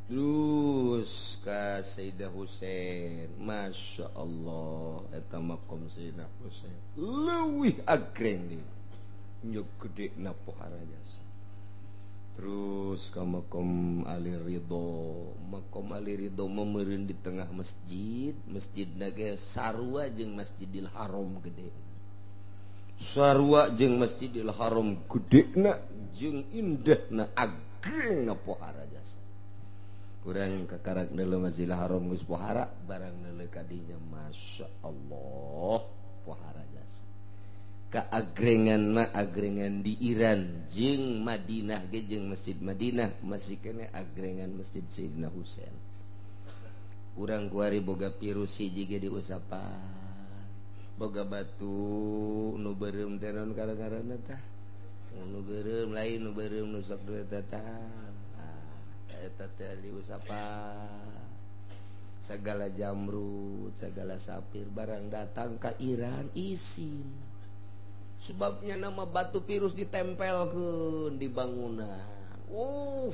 Terus ka Sayyidah Husain, Masya Allah eta makom Sayyidah Husain leuwih agreng deui nyuk gede na pohara jasa. Terus ka makom Ali Ridho, makom Ali Ridho memeureun di tengah masjid, masjidna ge sarua jeung Masjidil Haram gede. Sarua jeung Masjidil Haram gedena jeung indahna agrengna pohara jasa. Kurang kakarak neuleuh Masjidil Haram geus pohara, barang neuleuh ka dinya Masya Allah pohara jasa. Kaagrengan mah agrengan di Iran jeung Madinah ge jeung Masjid Madinah masih kene agrengan Masjid Sayyidina Husain. Urang kuari boga virus hiji ge diusapan. Boga batu nu beureum teh naon karang-karangna tah? Nu beureum lain nu beureum nu sok duit teh tah. Eta teh diusapan. Segala jamrut, segala sapir barang datang ka Iran isin. Sebabnya nama batu virus ditempelkeun di bangunan.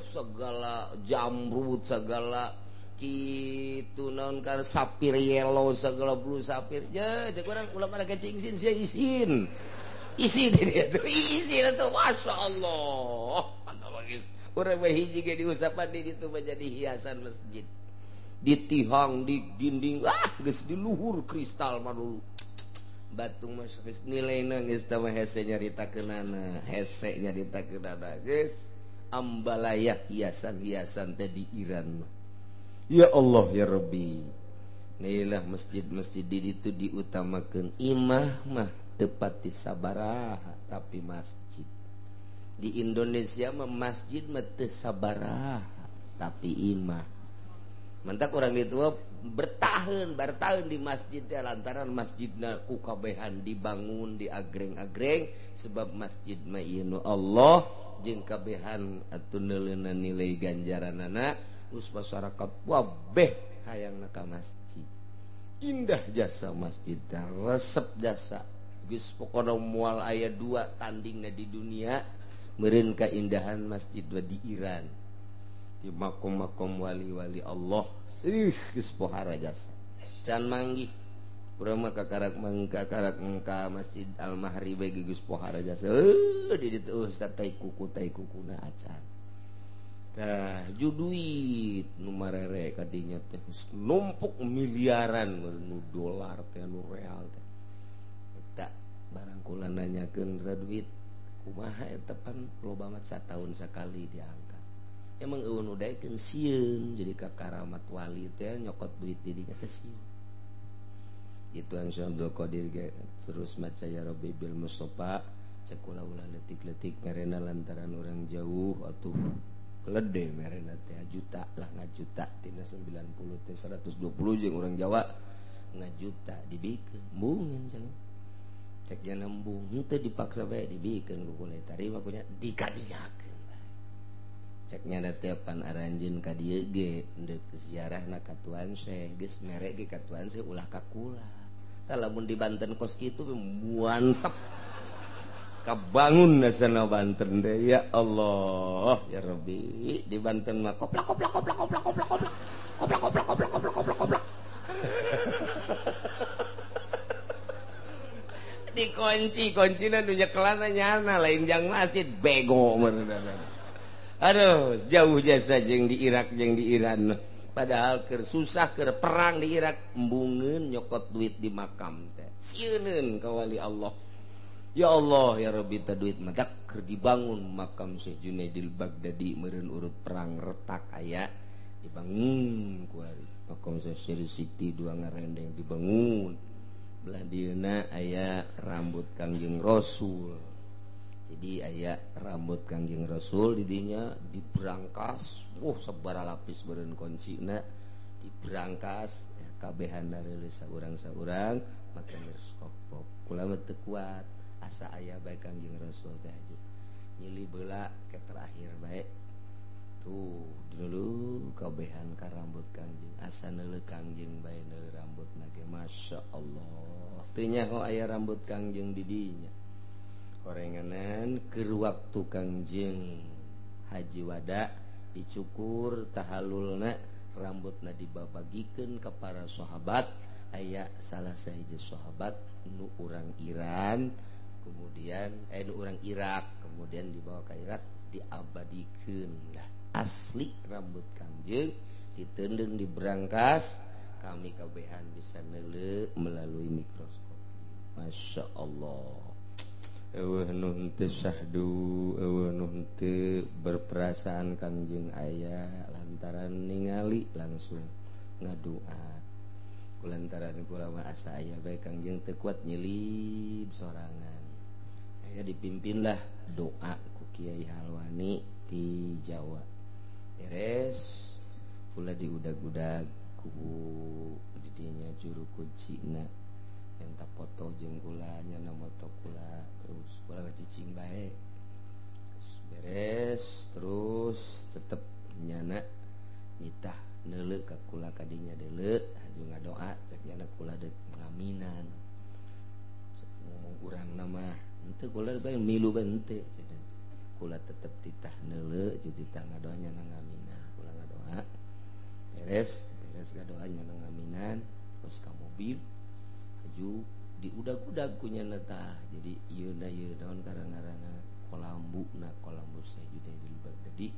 Segala jamrut, segala kitu naon kar sapir yellow, segala blue sapir. Ya, cek urang ulah pada kecingsin sia isin. Isin dia tuh, isin atuh masyaallah. Mantap geus. Urang mah hiji ge diusapan di ditu mah jadi hiasan masjid. Di tihang, di dinding, geus di luhur kristal mah dulu. Batung mas geus nilaina geus tah mah hese nyaritakeunana, hese nyaritakeunana geus ambalaya hiasan-hiasan teh di Iran mah. Ya Allah ya Rabbi. Nailah masjid-masjid di ditu diutamakeun imah mah teu pati sabaraha tapi masjid. Di Indonesia mah masjid mah teu sabaraha tapi imah. Mantak urang ditu bertahun di masjid teh lantaran masjidna ku kabehan dibangun diagreng-agreng sebab masjid mah ieu nu Allah jeung kabehan atuh neuleuna nilai ganjaranana geus masyarakat wabeh hayangna ka masjid. Indah jasa masjid teh resep jasa geus pokona moal aya dua tandingna di dunia meureun kaindahan masjid di Iran. Di makom-makom wali-wali Allah geus pohara jasa can manggih urang mah kakarak mangkakarak ka Masjid Al-Mahri bae geus pohara jasa di ditu ustaz tai kuku tai kukuna acan tah juduit nu marere ka dinya teh numpuk miliaran nu dolar teh nu real teh eta barang kula nanyakeun duit kumaha eta pan loba banget sataun sakali diangkat. Emang eueun nu daekeun sieun jadi ka karamat wali teh nyokot duit dirinya teh sieun. Itu Syekh Abdul Qadir ge terus maca ya Rabbi bil Mustafa cek kula ulah leutik-leutik merena lantaran orang jauh atuh kelede merena teh juta lah ngajuta tina 90 teh 120 jeung urang Jawa ngajuta dibikeun embungeun cenah. Cek nya nembung henteu dipaksa bae dibikeun ku kula tarima kunya dikadiakeun. Ceknya da teh pan aranjeun ka dieu ge deuk ziarahna ka Tuan Syekh geus mere ge ka Tuan Syekh ulah ka kula. Tah lamun di Banten kos kitu mantep. Kabangun nasana Banten teh ya Allah ya Rabbi di Banten mah koplak koplak koplak koplak koplak koplak koplak koplak koplak koplak koplak koplak. Dikunci kuncina nu nyekelana nyana lain jang masjid bego meureunana. Aduh, jauh jasa jeung di Irak jeung di Iran. Padahal keur susah keur perang di Irak embungeun nyokot duit di makam teh. Sieuneun ka wali Allah. Ya Allah ya Rabbi teh duit mah keur dibangun makam Syekh Junaidil Baghdadi meureun urut perang retak aya dibangun ku ari. Makam Syekh Siri Siti dua ngarendeng dibangun. Belah dieuna aya rambut Kangjeng Rasul. Jadi aya rambut Kangjeng Rasul didinya diberangkas, sabaraha lapis beureun kuncina diberangkas kabehan reuleus saurang-saurang make mirskop. Kula mah teu kuat asa aya bae Kangjeng Rasul teh aju. Nyili beula ke terakhir bae. Tuh dulu kabehan ka rambut Kangjeng asa neuleuh Kangjeng bae neuleuh rambutna ge Masya Allah teu nyaho aya rambut Kangjeng di dinya. Horenganan keur waktu Kangjeng haji wada dicukur tahalulna rambutna dibabagikeun ka para sahabat. Aya salah sahiji sahabat nu urang Iran kemudian nu urang Irak kemudian dibawa ka Irak diabadikeun lah asli rambut Kangjeng diteundeun di berangkas kami kabehan bisa neuleuh melalui mikroskop. Masya Allah eueuh nu henteu syahdu eueuh nu henteu berperasaan Kangjeng aya lantaran ningali langsung ngadua. Lantaran kula mah asa aya bae Kangjeng teu kuat nyelip sorangan. Aya dipimpinlah doa ku Kiai Halwani di Jawa. Beres kula diudag-udag ku didinya juru kuncina minta foto jeung kula nyana moto kula terus kula cicing bae. Terus beres terus tetep nyana nitah neuleuh ka kula kadinya deuleuh haju ngadoa cek nyana kula deuk ngaminan. Cek ngomong urang mah henteu kula bae milu bae henteu cenah. Kula tetep titah neuleuh jeung titah ngadoa nyana ngaminan. Kula ngadoa beres beres ngadoa nyana ngaminan terus ka mobil haju diudag-udag ku nyana tah. Jadi ieu na ieu naon karang-ngaranna kolambu na kolambu sajudah di Baghdadi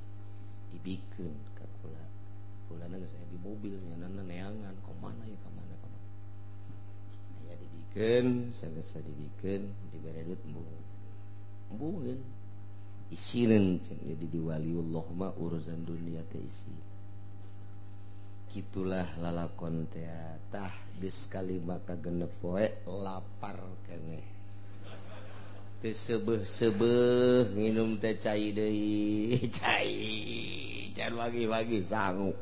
dibikeun ka kula. Kulana geus aya di mobil nyanana neangan ka mana ya ka mana ka mana. Aya dibikeun sageus dibikeun dibere duit embungeun. Embungeun isineun cenah jadi di waliullah mah urusan dunia teh isi. Kitulah lalakon teh tah geus kalima ka genep poe lapar keneh. Teu seubeuh-seubeuh nginum teh cai deui cai can wagi-wagi sangu.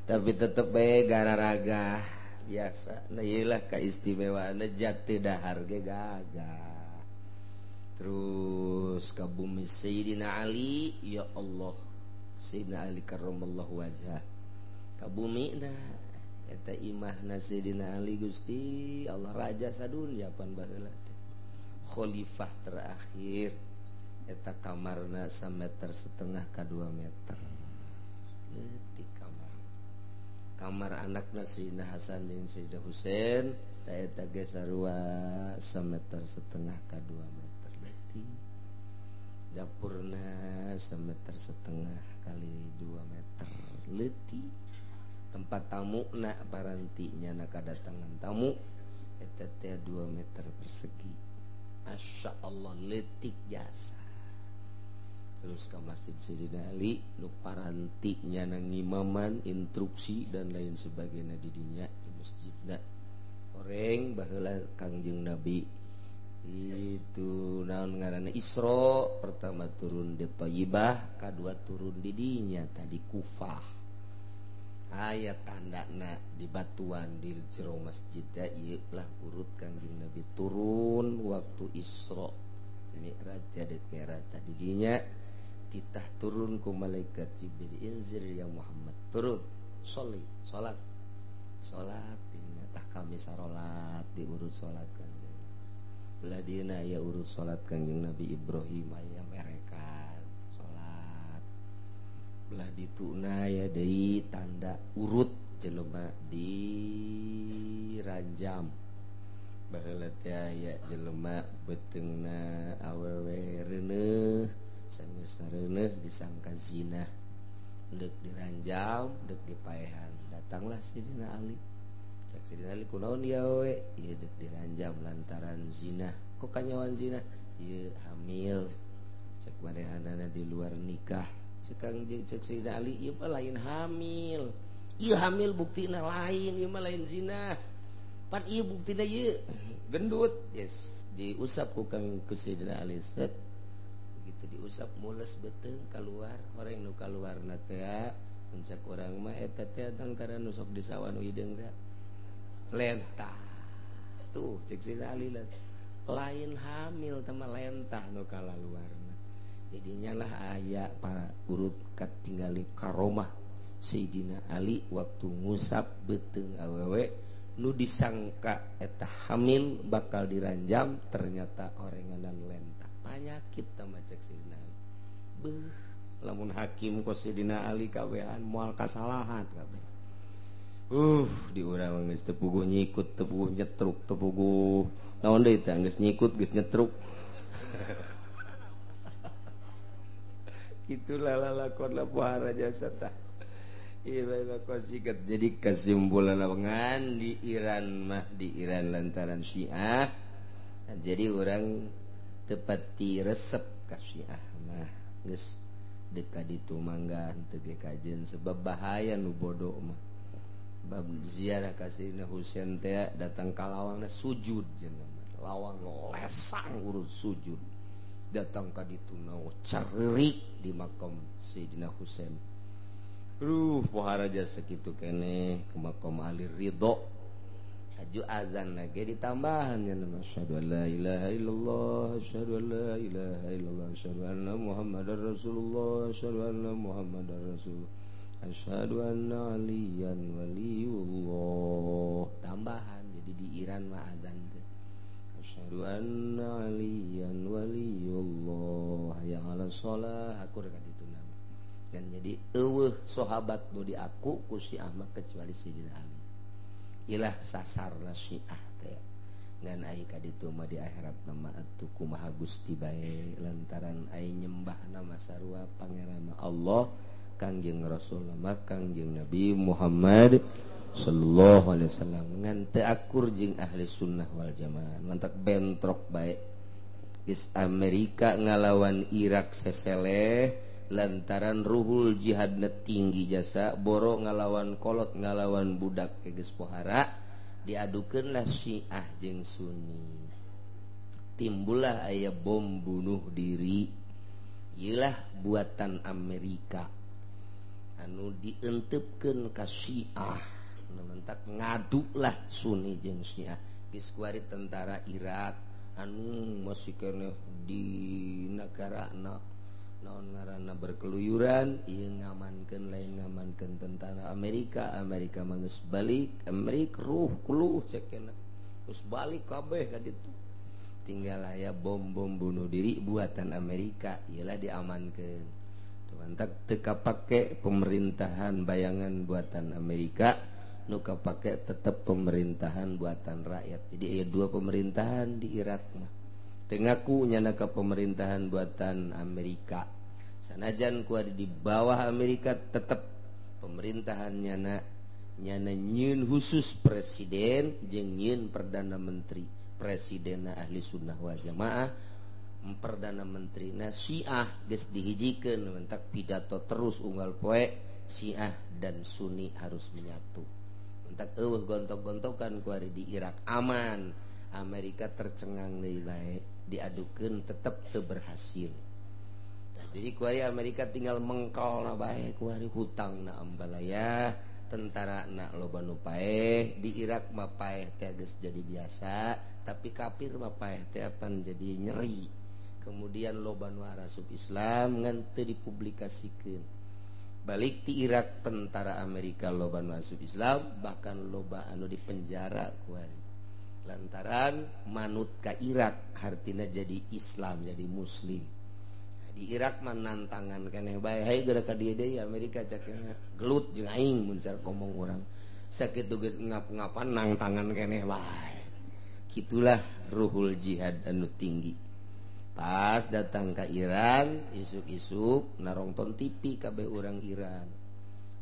Tapi tetep bae gararaga biasa. Nah ieu lah kaistimewaanna jati dahar ge gagah. Terus ka bumi Sayyidina Ali, ya Allah. Sayyidina Ali karramallahu wajhah. Ka bumi na eta imahna Sayyidina Ali Gusti Allah raja sadunya pan baheula teh. Khalifah terakhir eta kamarna 1,5 meter ka 2 meter. Leutik kamar. Kamar anakna Sayyidina Hasan jeung Sayyidina Husain ta eta ge sarua 1,5 meter ka 2 meter leutik. Dapurna 1,5 meter kali 2 meter leutik. Tempat tamu na parantinya na kadatangan tamu eta teh 2 meter persegi. Masya Allah leutik jasa. Terus ke Masjid Sayyidina Ali nu parantinya na ngimaman instruksi dan lain sebagainya di dinya di masjidna. Oreng baheula Kangjeng Nabi itu naon ngaranna Isra pertama turun di Thayyibah, kadua turun di dinya tadi Kufah. Aya tandana di batuan di jero masjid ieu lah urut Kangjeng Nabi turun waktu Isra Mi'raj jadi Mi'raj tadi dinya titah turun ku malaikat Jibril inzir ya Muhammad turun sholli salat salat dinya tah kami sarolat diurut salat Kangjeng belah dieuna aya urut salat Kangjeng Nabi Ibrahim aya merekan salat belah dituna ya deui tanda urut jelema diranjam baheula teh aya jelema beuteungna awewe reuneuh sanggeus reuneuh disangka zina deuk diranjam deuk dipaehan datanglah Sayyidina Ali cek Sayyidina Ali kunaon ieu awewe ieu deuk diranjam lantaran zina kok kanyawan zina ieu hamil cek manehanana di luar nikah cek cek Sayyidina Ali ieu mah lain hamil ieu hamil buktina lain ieu mah lain zina pan ieu buktina ieu gendut yes diusap ku Kang ku Sayyidina Ali set begitu diusap mules beuteung keluar horeng nu kaluarna teh mun cek urang mah eta teh tangkara nu sok di sawah nu hideung teh lentah tuh cek Sayyidina Ali lain hamil teh mah lentah nu kalaluarna. Didinya lah aya para urut katingali karomah Sayyidina Ali waktu ngusap beuteung awewe nu disangka eta hamil bakal diranjam ternyata orenganan lenta panyakit tama cek Sayyidina Ali. Beuh lamun hakim ku Sayyidina Ali kabehan moal kasalahan kabeh. Di urang geus teu puguh nyikut, teu puguh nyetruk, teu puguh naon deui teh geus nyikut geus nyetruk. Itulah lalakon pohara jasa tah. Ieu sikat. Jadi kesimpulan ngan di Iran mah di Iran lantaran Syiah. Nah, jadi orang tepati resep ka Syiah mah geus deka ditu mangga henteu ge kajen sebab bahaya nu bodoh mah. Bab ziarah ka Sayyidina Husain teh datang ka lawangna sujud cenah. Lawang lesang urut sujud. Datang ka ditu caririk di makam Sayyidina Husain. Pohara jasa kitu keneh ke makam Ali Ridho. Haju azan lagi ditambahan ya nama asyhadu an la ilaha illallah asyhadu an la ilaha illallah asyhadu anna Muhammadar Rasulullah asyhadu anna Muhammadar Rasulullah asyhadu anna aliyan waliyullah. Tambahan jadi di Iran mah azan teh asyhadu anna aliyan waliyullah hayya 'alas shalah akur ka ditu nama. Dan jadi eueuh sahabat nu diaku ku Syiah mah kecuali Sayyidina Ali. Ilah sasarna Syiah teh. Ngan ai ka ditu mah di akhirat mah atuh kumaha Gusti bae lantaran ai nyembahna mah sarua pangeran Allah Kangjeng Rasul mah Kangjeng Nabi Muhammad sallallahu alaihi wasallam ngan teu akur jeung ahli sunnah wal jamaah. Mantak bentrok bae. Geus Amerika ngalawan Irak seseleh lantaran ruhul jihadna tinggi jasa boro ngalawan kolot ngalawan budak ke geus pohara diadukeunlah Syiah jeung Sunni. Timbullah aya bom bunuh diri ieulah buatan Amerika anu dientepkeun ka Syiah. Mentak ngaduklah Sunni jeung Syiah. Geus kuari tentara Irak anu masih keneh di nagarana naon ngaranna berkeluyuran ieu ngamankeun lain ngamankeun tentara Amerika. Amerika mah geus balik Amerika ruh kuluh cekena geus balik kabeh ka ditu tinggal aya bom-bom bunuh diri buatan Amerika ieulah diamankeun. Mantak teu kapake pemerintahan bayangan buatan Amerika nu kapake tetep pemerintahan buatan rakyat. Jadi aya dua pemerintahan di Irak mah. Teu ngaku nyana ka pemerintahan buatan Amerika. Sanajan ku ada di bawah Amerika tetep pemerintahan nyana nyana nyieun khusus presiden jeung nyieun perdana menteri. Presidenna ahli sunnah wal jamaah, perdana menterina Syiah geus dihijikeun mentak pidato terus unggal poe Syiah dan Sunni harus menyatu. Mentak eueuh gontok-gontokan ku ari di Irak aman. Amerika tercengang deui bae diadukeun tetep teu berhasil. Nah, jadi ku ari Amerika tinggal mengkolna bae ku ari hutangna ambalaya, tentarana loba nu paeh, di Irak mah paeh teh geus jadi biasa, tapi kafir mah paeh teh apan jadi nyeri. Kemudian loba nu arasup Islam ngan teu dipublikasikeun. Balik ti Irak tentara Amerika loba nu asup Islam bahkan loba anu dipenjara ku ari. Lantaran manut ka Irak hartina jadi Islam jadi Muslim. Nah, di Irak mah nantangan keneh bae hayu geura ka dieu deui Amerika cakena gelut jeung aing mun car ngomong urang. Sakitu geus ngap-ngapan nangtangan keneh bae. Kitulah ruhul jihad anu tinggi. Pas datang ka Iran isuk-isuk narongton TV kabeh urang Iran.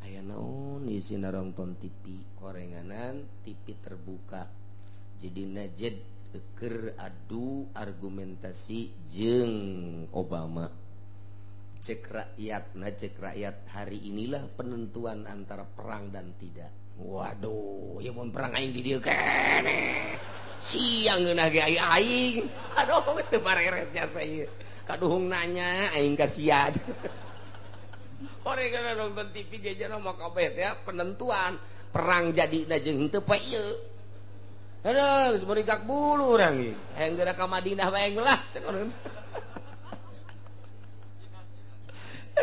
Aya naon isi narongton TV horenganan TV terbuka. Jadi Najd keur adu argumentasi jeung Obama. Cek rakyat, nah cek rakyat hari inilah penentuan antara perang dan tidak. Waduh, ieu mun perang aing di dieu keneh. Siang ngeunah ge aing. Aduh, geus teu bareres jasa ieu. Kaduhung nanya aing ka sia. Horengan nonton TV ge jana mah kabeh teh penentuan perang jadina jeung henteu poe ieu. Aduh, geus berigak bulu urang ieu. Hayang geura ka Madinah bae lah.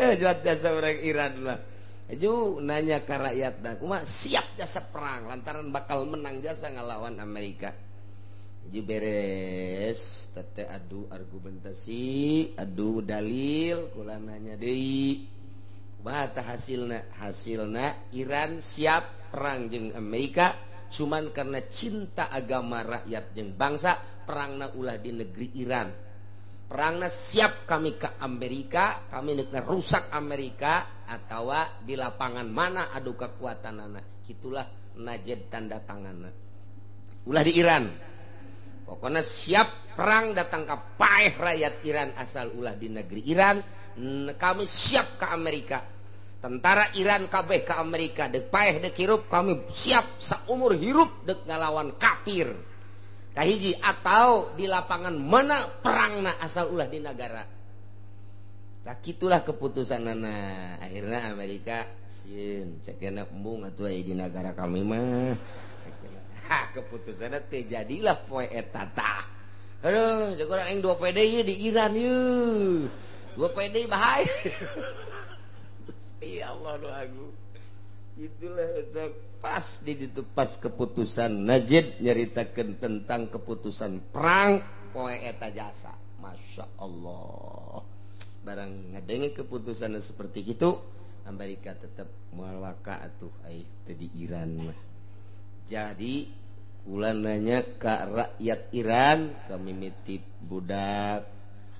Juat jasa orang Iran lah. Ju nanya ke rakyat dah, kumaha siap jasa perang lantaran bakal menang jasa ngalawan Amerika. Ju beres tete adu argumentasi, adu dalil, kula nanya deui. Kumaha tah hasilna? Hasilna Iran siap perang jeung Amerika cuman karena cinta agama rakyat jeung bangsa, perangna ulah di negeri Iran. Perangna siap kami ke Amerika, kami nek rusak Amerika atau di lapangan mana adu kekuatan anak. Itulah Najib tanda tanganna. Ulah di Iran. Pokoknya siap perang datang ke paeh rakyat Iran asal ulah di negeri Iran. Kami siap ke Amerika. Tentara Iran kabeh ke Amerika dek paeh dek hirup, kami siap saumur hirup dek ngalawan kafir. Kahiji atau di lapangan mana perangna asal ulah di negara. Tak itulah keputusan nana. Akhirnya Amerika sieun cekena embung atuh di negara kami mah. Ha keputusanna teu jadilah poe eta tah. Aduh, cek urang aing 2 PD ieu di Iran ieu. 2 PD bahaya. Gusti Allah nu agung. Itulah eta pas di ditu pas keputusan Najib nyaritakeun tentang keputusan perang poe eta jasa. Masya Allah. Barang ngadenge keputusan seperti itu, Amerika tetap malaka atuh ai teu di Iran mah. Jadi kula nanya ka rakyat Iran, kami mitip budak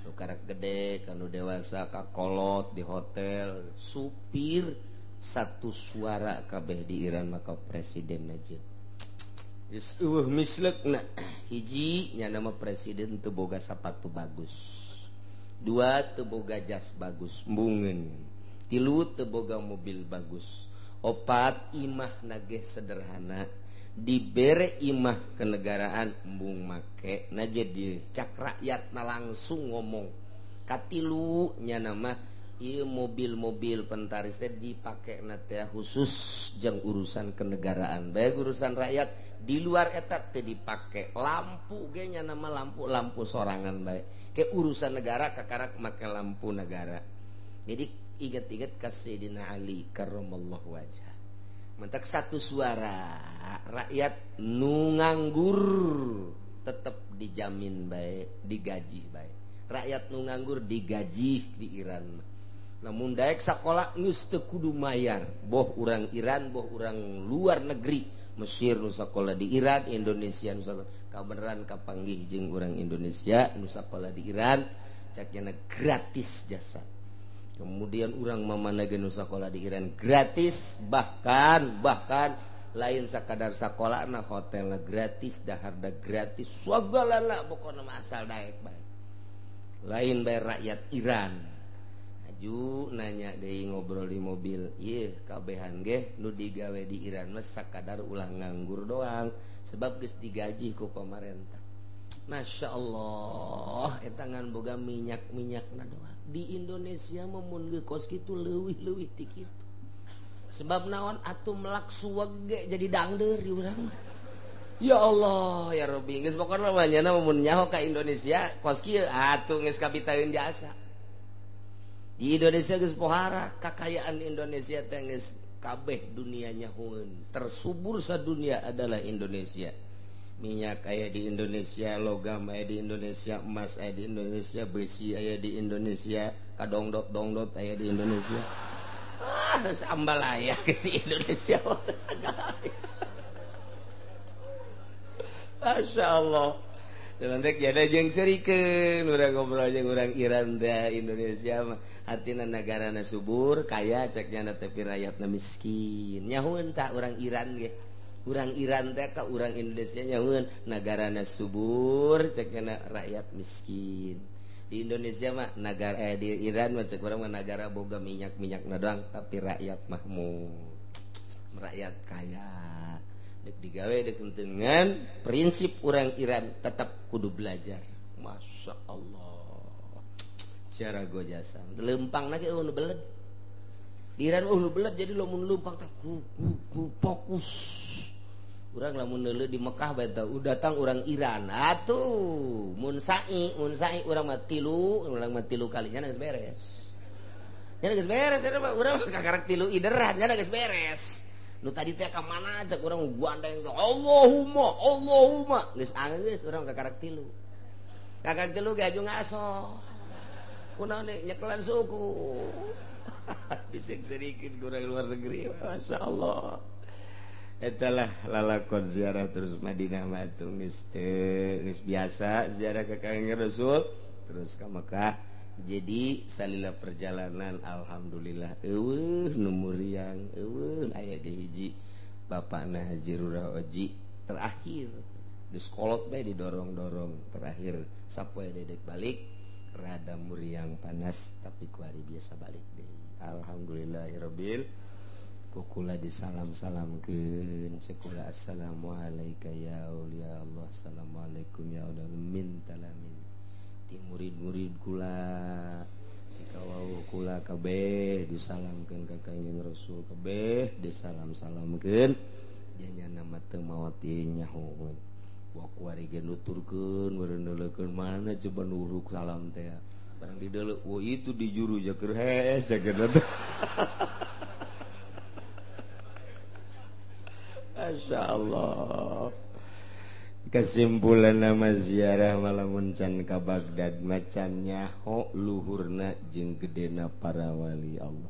nu karak gede, kanu dewasa, ka kolot di hotel, supir satu suara kabeh di Iran maka presiden aja. Geus eueuh misleukna. Hiji nya nama presiden teu boga sapatu bagus. Dua teu boga jas bagus, embungeun. Tilu teu boga mobil bagus. Opat imah nageh sederhana. Dibere imah kenegaraan embung make. Nah jadi cak rakyatna langsung ngomong. Katilu nya nama ieu mobil-mobil pentaris teh dipake na teh khusus jeung urusan kenegaraan. Bae urusan rakyat di luar eta teh dipake. Lampu ge nya nama lampu-lampu sorangan bae. Ke urusan negara kakarak make lampu negara. Jadi ingat-ingat ka Sayyidina Ali karramallahu wajhah. Mentak satu suara rakyat nu nganggur tetep dijamin bae, digaji bae. Rakyat nu nganggur digaji di Iran. Namun daek sakola geus teu kudu mayar, boh urang Iran boh urang luar negeri, Mesir nu sakola di Iran, Indonesia nu sakola. Kabeneran kapanggih jeung urang Indonesia nu sakola di Iran, cak nya gratis jasa. Kemudian urang mamana ge nu sakola di Iran gratis, bahkan lain sakadar sakolana, hotelna gratis, daharna gratis, sagalana pokona mah asal daek bae. Lain bae rakyat Iran. Aju nanya deui ngobrol di mobil, ieu kabehan ge nu digawe di Iran mah sakadar ulah nganggur doang sebab geus digaji ku pamarentah. Masya Allah, eta ngan boga minyak-minyakna doang. Di Indonesia mah mun geus kos kitu leuwih-leuwih ti kitu. Sebab naon atuh melak suweg ge jadi dangdeur di urang mah. Ya Allah, ya Rabbi, geus pokona mah nyana mun nyaho ka Indonesia kos kieu atuh geus kabitaeun jasa. Di Indonesia geus pohara kakayaan Indonesia teh geus kabeh dunia nyahoeun. Tersubur sadunia adalah Indonesia. Minyak aya di Indonesia, logam aya di Indonesia, emas aya di Indonesia, besi aya di Indonesia, kadongdot-dongdot aya di Indonesia. Ah, sambal aya ke si Indonesia segala. Masya Allah. Dek jada jeung serikeun urang ngobrol jeung urang Iran da Indonesia mah hatina nagarana subur kaya cek nyana tapi rakyatna miskin. Nyahueun tah urang Iran ge. Urang Iran teh ka urang Indonesia nyahueun nagarana subur cek nyana rakyat miskin. Di Indonesia mah nagara di Iran mah cek urang mah nagara boga minyak-minyakna doang tapi rakyat mahmur. Rakyat kaya. Dek digawe dek dengan prinsip orang Iran tetap kudu belajar. Masya Allah. Cara go jasa. Lempang lagi nu beled. Di Iran nu beled jadi lamun lempang teh ku fokus. Urang lamun neuleuh di Mekah bae tah datang urang Iran. Atuh mun sa'i urang mah tilu kalinya geus beres. Nya geus beres eta mah urang kakarek tilu ideran nya geus beres. Nu tadi teh ka mana aja urang gandeng teh Allahumma Allahumma geus anggeus urang kakarek tilu. Kakarek tilu ge aju ngaso. Kunaon nyekelan suku. Dising-sirikeun kurang luar negeri Masya Allah. Etalah lalakon ziarah terus Madinah mah atuh geus biasa ziarah ka Kangjeng Rasul terus ka Mekah. Jadi salila perjalanan alhamdulillah eueuh nu muriang eueuh aya di hiji bapakna Haji Rurah Oji terakhir disekolot bae didorong-dorong terakhir sapoe dedek balik rada muriang panas tapi ku hari biasa balik deui. Alhamdulillahirabbil kukula disalam-salamkeun cekula assalamualaika ya aulia Allah assalamualaikum ya aulia min talamin ti murid-murid kula ti kawauh kula kabeh disalamkeun ka Kangjeng Rasul kabeh disalam-salamkeun nya nama teu maot ieu nyaho wa kuari ge nuturkeun meureuneuleukeun mana coba nuruk salam teh barang dideuleu oh itu di juru jaker hees jaker teh. Masya Allah. Kesimpulan nama ziarah malamun can ka Baghdad macan nyaho luhurna jeung gedena para wali Allah.